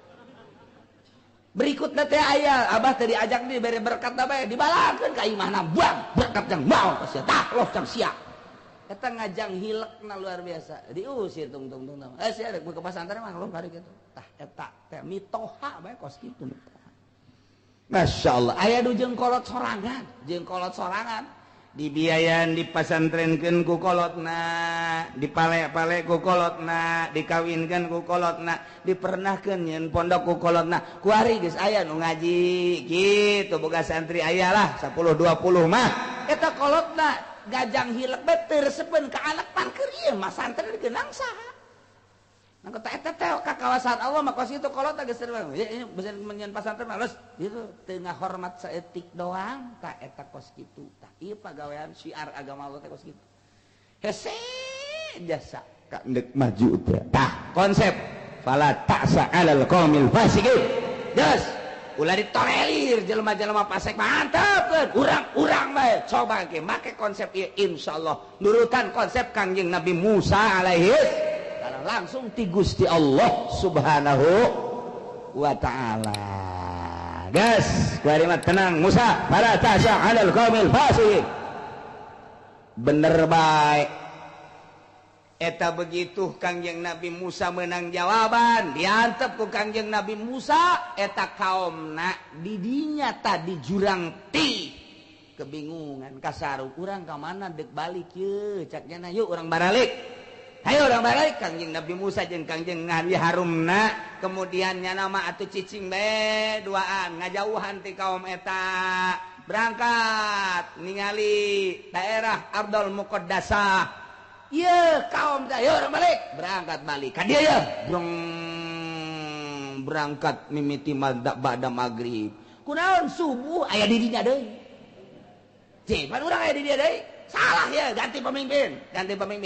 Berikutna teh aya abah teu diajak dibere berkat bae dibalakeun ka imahna buang berkat jang maon kos sia tah los jang sia. Eta ngajang hilekna luar biasa diusir tungtung tungtung. Sia rek ke pasantren mah lo bari kitu. Tah eta teh mitoha bae kos kitu mitoha. Masya Allah aya nu jeung kolot sorangan, dibiayaan dipasantrenkeun ku kolotna, dipale-pale ku kolotna, dikawinkeun ku kolotna, dipernahkeun nyeun pondok ku kolotna. Kuari geus aya nu ngaji kitu boga santri aya lah 10 20 mah. Eta kolotna gajang hilek bae teu resepeun ka anak pan keur ieu mah santri digeunang saha. Nah eta teh ka kawasan Allah mah kos kitu kolotna geus bisa nyeun pasantren mah leus itu teu ngahormat saeutik doang tah eta kos kitu. Tah ieu pagawean syiar agama Allah teh kos kitu. Hese jasa ka endek maju teh. Tah konsep Fala ta'sa 'alal qaumil fasiqin. Geus, ulah ditolerir jelema-jelema fasik mantap urang-urang bae coba ge make konsep ieu insyaallah nurutan konsep Kangjeng Nabi Musa alaihi salam langsung ti Gusti Allah Subhanahu wa ta'ala. Gas, kuari mah tenang Musa, fala ta'sa 'alal qaumil fasiqin. Bener bae. Eta begitu Kangjeng Nabi Musa menang jawaban, diantep ku Kangjeng Nabi Musa eta kaomna didinya tadi jurang ti kebingungan kasaru urang ka mana deuk balik ye cak nya yuk urang baralik. Hayo urang baralik Kangjeng Nabi Musa jeung Kangjeng Nabi Harunna kemudian nya nama atuh cicing bae duaan ngajauhan ti kaum eta berangkat ningali daerah Ardul Muqaddasah. Iya kaum saya orang balik berangkat balik ka dieu ya berangkat mimiti ba'da maghrib kunaon subuh aya di dinya deui cih pan urang aya di dieu deui salah ya ganti pemimpin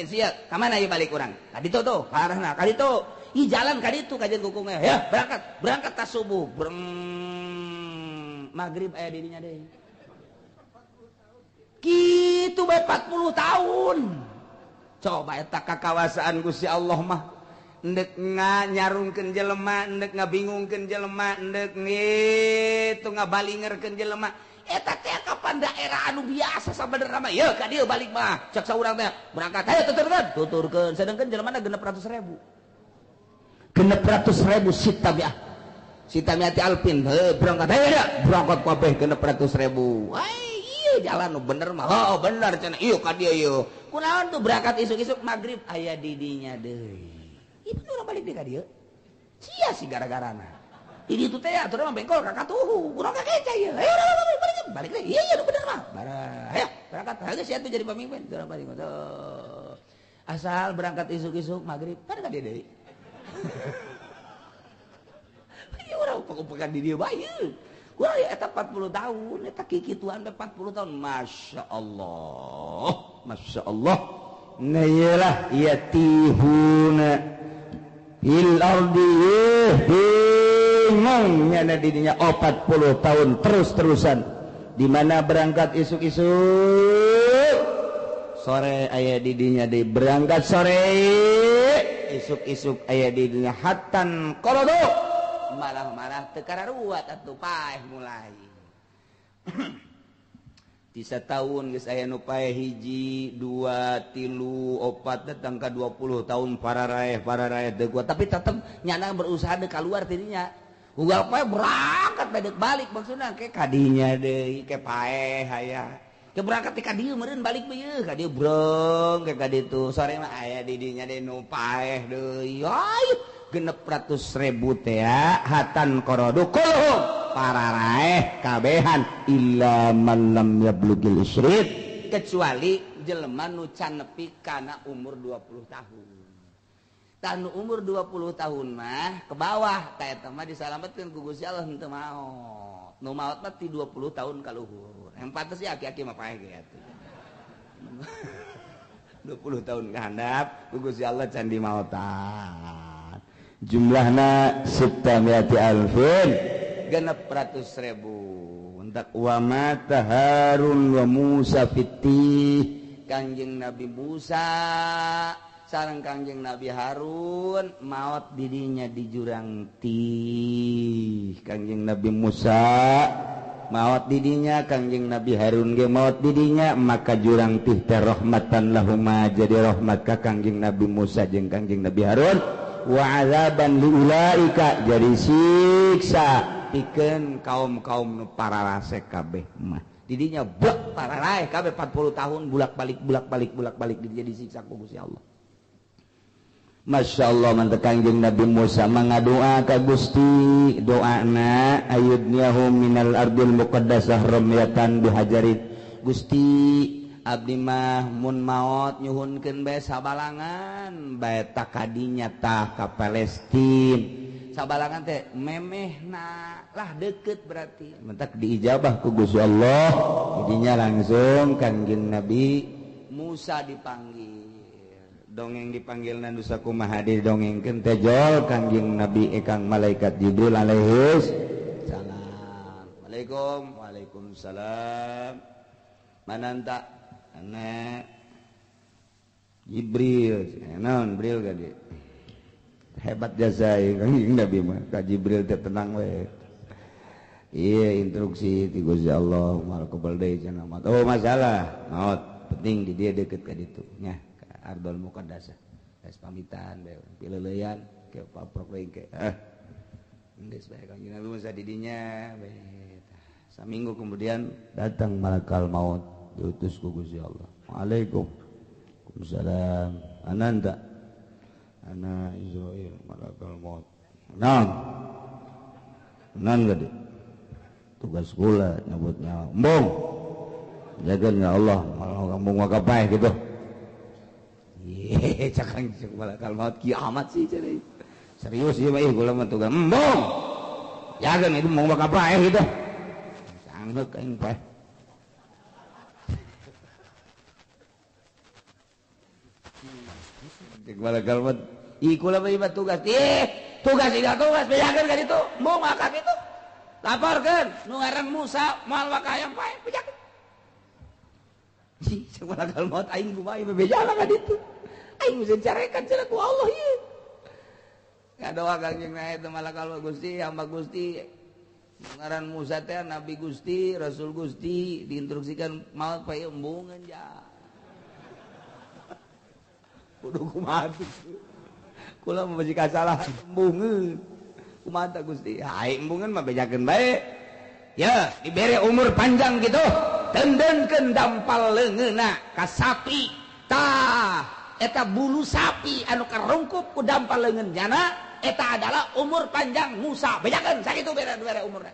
sia ka mana ieu balik urang ka ditu tuh ka arahna ka ditu ih jalan ka ditu kajian kukungnya ya berangkat berangkat tas subuh breng maghrib aya di dinya deui kitu bae 40 tahun. Coba eta kakawasaan Gusti Allah mah endek nyarungkeun jelema, endek ngabingungkeun jelema, endek ngitu ngabalingerkeun jelema. Eta teh kapan daerah anu biasa sabenerna mah yeuh ka dieu balik mah. Cek saurang teh berangkat hayo tuturkeun, tuturkeun. Sedengkeun jelemana 600.000. 600.000 sitamiah. Sitamiati alpin, heuh berangkat hayo da, berangkat kabeh 600.000. Ai ieu jalan nu bener mah. Oh bener cenah ieu ka dieu ieu. Kunaon tuh berangkat isuk-isuk maghrib aya didinya deui. Ieu urang balik deui ka dieu. Sia sih gara-garana. Di ditu teh atuh mah bengkol ka katuhu. Urang ka keca ieu. Ayo urang balik balik deui. Iya iya nu bener mah. Bara. Ayo berangkat. Geus sia tuh jadi pemimpin. Urang balik. Asal berangkat isuk-isuk maghrib pan ka dieu deui. Ieu urang upek-upekan di dieu bae. Kurang ya eta 40 tahun, eta kikituan 40 tahun. Masya Allah, Masya Allah. Nah iyalah yatihuna fil ardi bingung nyana didinya 40 tahun terus-terusan. Di mana berangkat isuk-isuk sore aya didinya di berangkat sore isuk-isuk aya didinya hatan qorodo marah-marah teu kararuat atuh paeh mulai. Tisa tahun geus aya nu paeh 1, 2, 3, 4 datang ka 20 tahun pararaeh teu kuat tapi tetep nyana berusaha deuk kaluar tidinya. Ugal paeh berangkat bae deuk balik maksudna ke kadinya deui ke paeh aya. Ke berangkat ti ka dieu meureun balik bae ka dieu brong ke ka ditu sore mah aya di dinya deui nu paeh deui. Ayo 600.000 teh hatan qorodu kulhum pararaeh kabehan illa man lam yablugil isrid kecuali jelema nu can nepi kana umur 20 tahun. Tah nu umur 20 tahun mah ke bawah tah eta mah disalametkeun ku Gusti Allah henteu maot. Nu maot mah ti 20 tahun ka luhur. Yang pantes sih aki-aki mah paeh ge atuh. 20 tahun ka handap ku Gusti Allah can dimaotan. Jumlahna sittamiati alfin 600.000. Entak wa mata Harun wa Musa fiti Kangjeng Nabi Musa sareng Kangjeng Nabi Harun maot didinya di jurang tih. Kangjeng Nabi Musa maot didinya, Kangjeng Nabi Harun ge maot didinya, maka jurang tih teh rahmatan lahuma jadi rahmat ka Kangjeng Nabi Musa jeung Kangjeng Nabi Harun. Wa azaban liulaika jadi siksa pikeun kaum-kaum nu pararasek kabeh mah didinya bek pararaeh kabeh 40 tahun bulak-balik bulak-balik bulak-balik didinya disiksa ku Gusti Allah. Masya Allah mantep Kangjeng Nabi Musa mangadoa ka Gusti doana ayudniyahum minal ardil muqaddasah ramyatan bihajarin. Gusti abdi mah mun maot nyuhunkeun bae sabalangan bae takadinya tah ka Palestin. Sabalangan teh memehna lah deket berarti mentak diijabah ku Gusti Allah. Jadinya langsung Kangjeng Nabi Musa dipanggil. Dongeng dipanggil nu sakumaha didongengkeun teh jol Kangjeng Nabi ekang malaikat Jibril alaihis salam. Waalaikum waalaikumsalam. Mananta anak Jibril, naon Jibril gade. Hebat jasa Kangjeng Nabi mah, ka Jibril teh tenang we. Iya instruksi ti Gusti Allah moal kebal deui cenah maot. Oh masalah maot penting di dia deket ka ditu nya ka Ardol Muqaddasah. Geus pamitan bae pileuleyan ke paprok deui ke. Geus bae Kangjeng Nabi Musa di dinya bae. Saminggu kemudian datang malakal maut diutus ku Gusti Allah. Waalaikum salam. Ananda ana Israil malakal maut. Naon? Naon gede? Tugas kula nyebut nyawa embung jaga ya Allah malah kampung wakapaeh gitu. Ye cakang cek malakal maut kiamat sih jadi serius ieu mah ih kula mah tugas embung jaga itu mau wakapaeh gitu sanggeuk aing paeh. Cek malakal maut ih kula mah tugas ih tugas tidak tugas bejakeun ka ditu embung maka kitu laporkeun nu ngaran Musa moal wakayang pae bejakeun. Si malakal maut aing kumaha ieu bejana ka ditu. Aing geus carekan cenah ku Allah ieu. Ngadoa Kangjeng Nabi teh malakal maut Gusti hamba Gusti nu ngaran Musa teh nabi Gusti, rasul Gusti diinstruksikan maot pae embungeun ja. Kudu kumaha kula mah bisi kasalah embungeun. Kumaha Gusti? Hai embungeun mah bejakeun bae. Ya, dibere umur panjang gitu. Tendenkeun dampal leungeunna ka sapi. Tah, eta bulu sapi anu karungkup ku dampal leungeun jana eta adalah umur panjang Musa. Bejakeun sakitu bere umurna.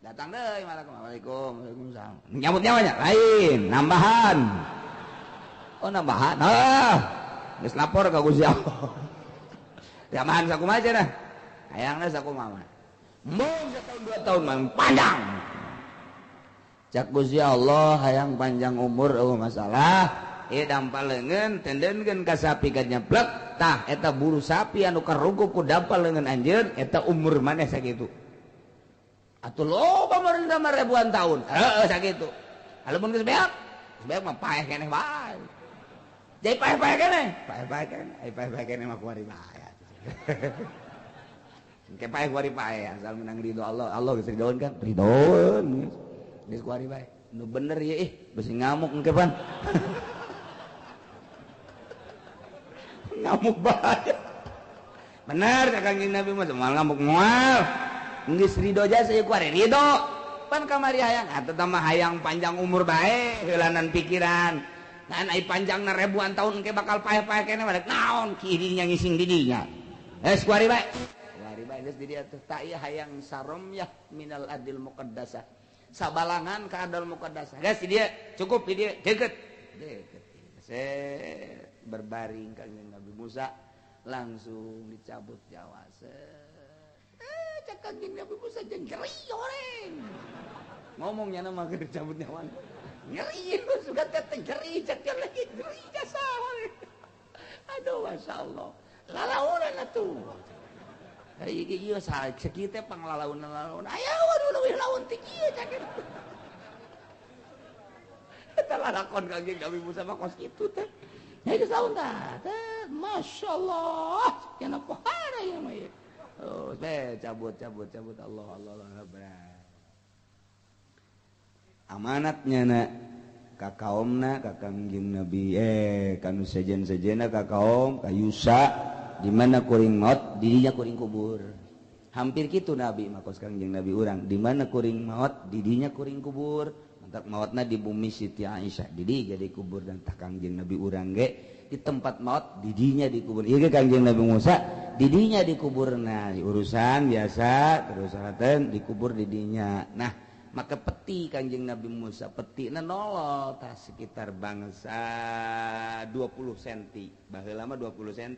Datang deui Waalaikumsalam. Waalaikumsalam. Nyambut nyawanya lain, nambahan. Oh, nambahan. Ah, geus lapor ka Gusti Allah. Tambahan sakumaha cenah? Hayangna sakumaha. Embung setahun dua tahun mah panjang. Cak Gusti Allah hayang panjang umur eueuh masalah. Ieu dampal leungeun tendenkeun ka sapi ka nyeplek tah eta bulu sapi anu karugup ku dampal leungeun anjeun eta umur maneh sakitu. Atuh loba meureun mah ribuan tahun. Heeh sakitu. Lamun geus beak, geus beak mah paeh keneh bae. Jadi paeh-paeh keneh, paeh-paeh keneh, ai paeh-paeh keneh mah kuari bae. Engke paeh kuari paeh asal menang ridho Allah. Allah geus ridoeun kan? Ridoeun. Geus kuari bae. Nu bener ye ih, besi ngamuk engke pan. Ngamuk bae. Bener cak Kangjeng Nabi mah moal ngamuk moal. Geus ridho jasa ieu kuari ridho. Pan kamari hayang atuh mah hayang panjang umur bae heulanan pikiran. Ngan ai panjangna ribuan tahun engke bakal paeh-paeh keneh balik naon ki dinya ngising di dinya. Geus kuari bae. Kuari bae geus di dieu teh tak ieu hayang saromyah minal adil muqaddasah. Sabalangan ka adil muqaddasah. Geus di dieu cukup di dieu deket. Deket. Set berbaring Kangjeng Nabi Musa langsung dicabut nyawa. Cak Kangjeng Nabi Musa jeung nyeri horeng. Ngomongnya mah keur dicabut nyawa. Nyeri suka teh nyeri cak lagi nyeri jasa. Aduh masyaallah. Lalaunan atuh. Ari ieu sakieu teh panglalaunan-lalaunan. Aya waduh leuwih laun ti kieu cak. Eta lalakon Kangjeng Nabi Musa mah kos kitu teh. Ya geus laun tah. Masyaallah. Cenah pohara ieu mah ieu. Oh, teh cabut cabut cabut Allah Allah Allah. Amanatnya na ka kaomna ka Kangjeng Nabi kanu sejen-sejena ka kaom ka Yusa di mana kuring maot dirinya kuring kubur. Hampir kitu Nabi mah kos Kangjeng Nabi urang di mana kuring maot didinya kuring kubur. Mantak maotna di bumi Siti Aisyah didi jadi kubur dan tah Kangjeng Nabi urang ge di tempat maot didinya dikubur. Ieu ge Kangjeng Nabi Musa didinya dikuburna urusan biasa terus salaten dikubur didinya. Nah maka peti Kangjeng Nabi Musa petina nolol tah sekitar bangsa 20 cm baheula mah 20 cm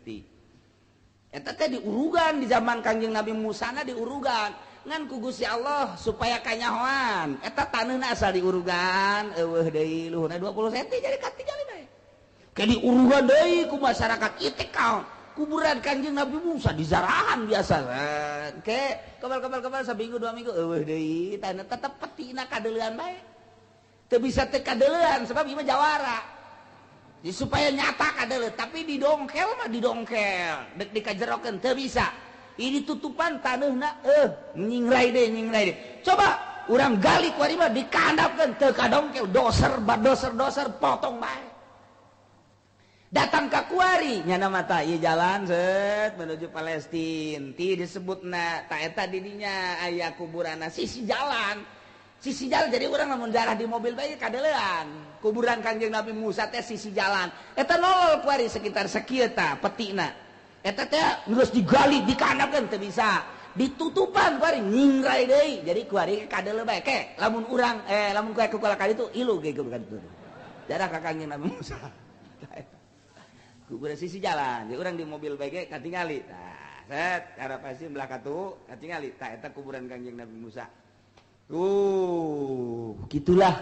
eta teh diurugan di zaman Kangjeng Nabi Musa na diurugan ngan ku Gusti Allah supaya kanyahoan eta taneuhna asal diurugan eueuh deui luhurna 20 cm jadi katingali bae. Ke diuruhan deui ku masyarakat ieu teh kuburan Kangjeng Nabi Musa dizarahan biasa. Ke kebal-kebal-kebal saminggu 2 minggu eueuh deui tanah tetep petina kadeulean bae. Teu bisa teu kadeulean sebab ieu mah jawara. Jadi supaya nyata kadeuleun tapi didongkel mah didongkel, dek dikajerokeun teu bisa. Ini tutupan taneuhna nyingrai deui nyingrai deui. Coba urang gali ku ari mah dikandapkeun teu kadongkel doser badoser-doser potong bae. Datang ke kuari nyana mata ieu jalan set menuju Palestina ti disebutna ta eta didinya aya kuburanna sisi jalan jadi urang lamun jarah di mobil bae kadeulean kuburan Kangjeng Nabi Musa teh sisi jalan eta nolol kuari sekitar sakieu tah petina eta teh geus digali dikandapkeun teu bisa ditutupan kuari nyingrai deui jadi kuari kadeuleu bae ke lamun urang lamun kuari ku ka ditu ilu ge ka ditu jarah ka Kangjeng Nabi Musa kuburan sisi jalan, jadi orang di mobil baik katingali. Tah, set arah pasti belah katu katingali. Tah eta kuburan Kangjeng Nabi Musa. Gitulah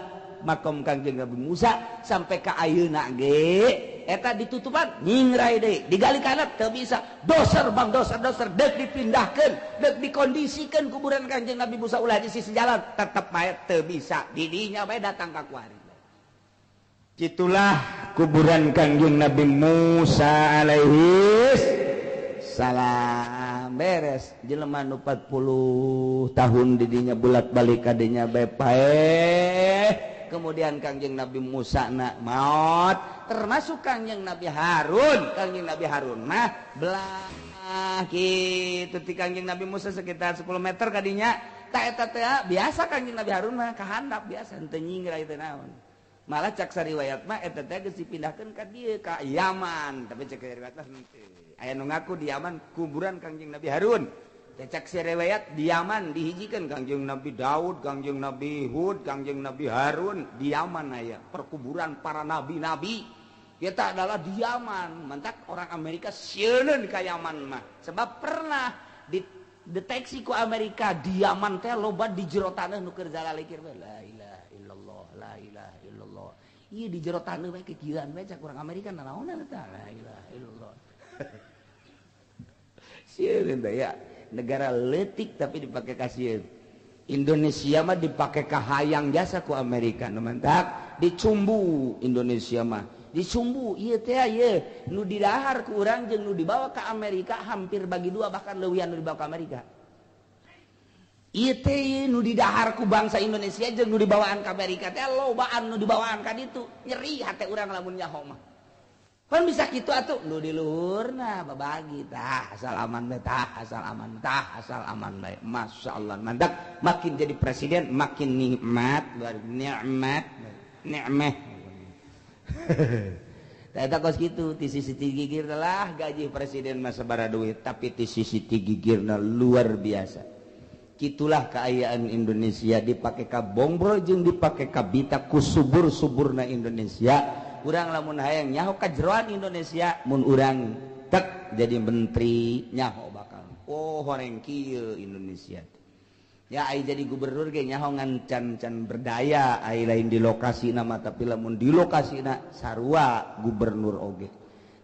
makom Kangjeng Nabi Musa sampai ka ayeuna ge eta ditutupan nyingrai deui, digali kana teu bisa. Doser bang doser deuk dipindahkeun, deuk dikondisikeun kuburan Kangjeng Nabi Musa ulah di sisi jalan, tetep bae teu bisa. Didinya bae datang ka kuari. Itulah kuburan Kangjeng Nabi Musa alaihi salam. Beres jelema nu 40 tahun didinya bolak-balik kadinya bae paeh. Kemudian Kangjeng Nabi Musa nak maot, termasuk Kangjeng Nabi Harun. Kangjeng Nabi Harun mah belah kitu ti Kangjeng Nabi Musa sekitar 10 meter kadinya. Ta eta teh biasa Kangjeng Nabi Harun mah kahandap biasa henteu nyingrai teh naon. Malah cak sariwayat mah eta teh geus dipindahkeun ka dieu ka Yaman, tapi cak riwayat mah henteu. Aya nu ngaku di Yaman kuburan Kangjeng Nabi Harun. Teh cak sariwayat di Yaman dihijikeun Kangjeng Nabi Daud, Kangjeng Nabi Hud, Kangjeng Nabi Harun di Yaman aya perkuburan para nabi-nabi. Eta adalah di Yaman. Mantak orang Amerika sieun ka Yaman mah. Sebab pernah dideteksi ku Amerika di Yaman teh loba di jero taneuh nu keur zalalikir we la ilaha illallah la ilaha illallah. Ieu di jero taneuh bae kekieuan bae cak urang Amerika nanaonan eta la ilaha illallah. Sieun teh ya, negara leutik tapi dipake kasieun. Indonesia mah dipake kahayang jasa ku Amerika nu mantak dicumbu Indonesia mah. Dicumbu ieu teh ieu nu didahar ku urang jeung nu dibawa ka Amerika hampir bagi dua bahkan leuwihan nu dibawa ka Amerika. Ieu teh nu didahar ku bangsa Indonesia jeung nu dibawaan ka Amerika teh lobaan nu dibawaan ka ditu. Nyeri hate urang lamun nyaho mah. Pan bisa kitu atuh nu di luhurna babagi tah asal aman bae tah asal aman tah asal aman bae. Masyaallah mandak makin jadi presiden makin nikmat luar nikmat nikmah. Eta kos kitu ti sisi gigir lah gaji presiden mah sabaraha duit tapi ti sisi gigirna luar biasa. Kitulah keayaan Indonesia dipake ka bongbro jeung dipake ka bita ku subur-suburna Indonesia. Urang lamun hayang nyaho kajeroan Indonesia mun urang tek jadi menteri nyaho bakal. Oh horeng kieu Indonesia. Ya ai jadi gubernur ge nyaho ngan can-can berdaya ai lain di lokasi nama tapi lamun di lokasina sarua gubernur oge.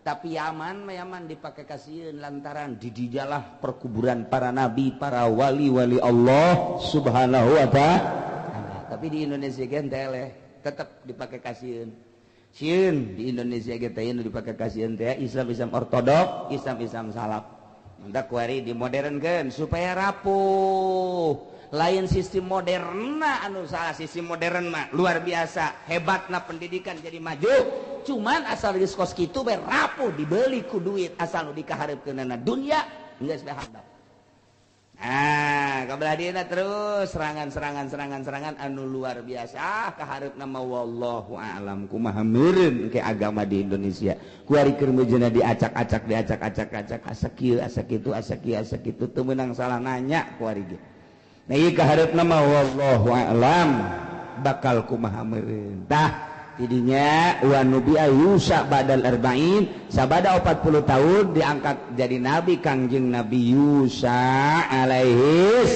Tapi Yaman mah Yaman dipake kasieun lantaran didijalah perkuburan para nabi, para wali-wali Allah Subhanahu wa taala. Tapi di Indonesia ge teh tetep dipake kasieun. Sieun di Indonesia ge teh dipake kasieun teh Islam Islam ortodok, Islam Islam salaf. Mantak kuari dimodernkeun supaya rapuh. Lain sistem modern anu salah sistem modern mah luar biasa hebatna pendidikan jadi maju cuman asal geus kos kitu bae rapuh dibeli ku duit asal nu dikahareupkeunana dunia geus bae handap. Ah kabelah dieuna terus serangan anu luar biasa kahareupna mah wallahu a'lam kumaha meureun ke agama di Indonesia kuari keur meujeuhna diacak-acak diacak-acak asa kieu asa kitu asa kieu asa kitu teu meunang salah nanya kuari ge. Nah ieu kahareupna mah wallahu a'lam bakal kumaha meureun. Tah tidinya wa nubi'a Yusa badal arba'in sabada 40 tahun diangkat jadi nabi Kangjeng Nabi Yusa alaihi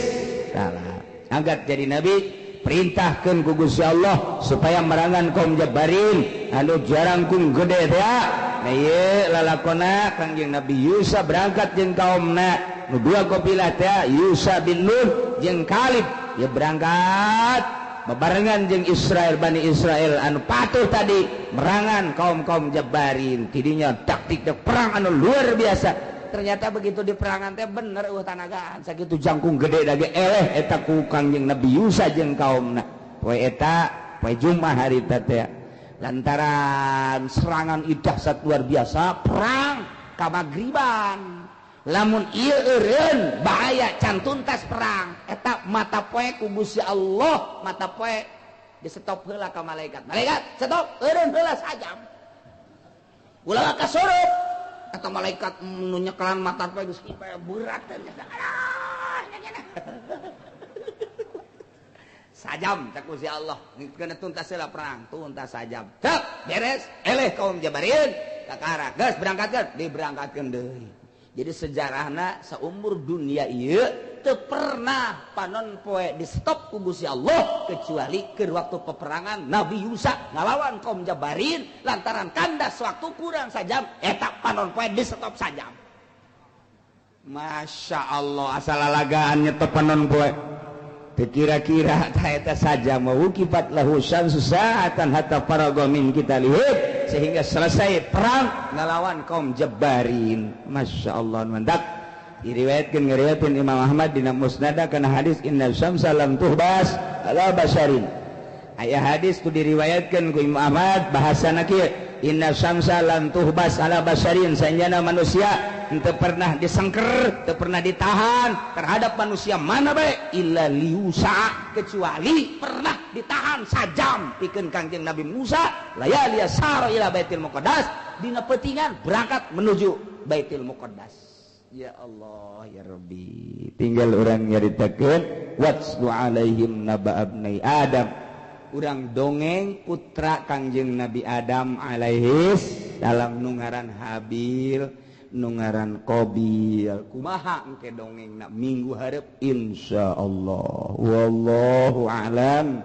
salam. Angkat jadi nabi Diperintahkeun ku Gusti Allah supaya merangan kaum Jabarin anu jarangkung gede teh. Nah ieu lalakona Kangjeng Nabi Yusa berangkat jeung kaumna nu dua kabilah teh, Yusa bin Nun jeung Kalib, ya berangkat bebarengan jeung Israel, Bani Israel anu patuh tadi merangan kaum-kaum Jabarin. Tidinya taktik perang anu luar biasa. Ternyata begitu di perangan teh bener eueuh tanagaan sakitu jangkung gede dage eleh eta ku Kangjeng Nabi Yusa jeung kaumna. Poe eta poe Jumat hari teh lantaran serangan dahsyat luar biasa perang ka magriban. Lamun ieu eureun bahaya can tuntas perang eta mata poe ku Gusti Allah, mata poe di stop heula ka malaikat. Malaikat stop eureun heula sajam. Ulah kasurup atau malaikat nu nyekelan mata poe geus berat teh. Sajam cak Gusti Allah kena tuntas heula perang, tuntas sajam. Cek beres eleh kaum Jabarin kakara geus berangkatkeun, diberangkatkeun deui. Jadi sejarahna seumur dunia ieu teu pernah panon poe di stop ku Gusti Allah kecuali keur waktu peperangan Nabi Yusa ngalawan kaum Jabarin lantaran kandas waktu kurang sajam eta panon poe di stop sajam. Masya Allah asal lalagaan nyetop panon poe. Kira-kira eta saja mau kipat lahu syamsu sa'atan hatta faraga min qitalihim, sehingga selesai perang ngelawan kaum Jabarin. Masya Allah mandak diriwayatkeun ngariwayatkeun Imam Ahmad dina Musnad kana hadis inna syamsa lam tuhbas ala basharin. Aya hadis tu diriwayatkeun ku Imam Ahmad bahasana kieu, inna syamsa lam tuhbas ala basharin, sanjana manusia henteu pernah disengker, teu pernah ditahan terhadap manusia mana bae illa liusa, kecuali pernah ditahan sajam pikeun Kangjeng Nabi Musa layali sara ila Baitul Muqaddas, dina peutingan berangkat menuju Baitul Muqaddas. Ya Allah ya Rabbi, tinggal urang nyaritakeun watslu alaihim naba abnai Adam, urang dongeng putra Kangjeng Nabi Adam alaihis salam nu ngaran Habil nu ngaran Qabil. Kumaha engke dongengna minggu hareup insyaallah. Wallahu a'lam.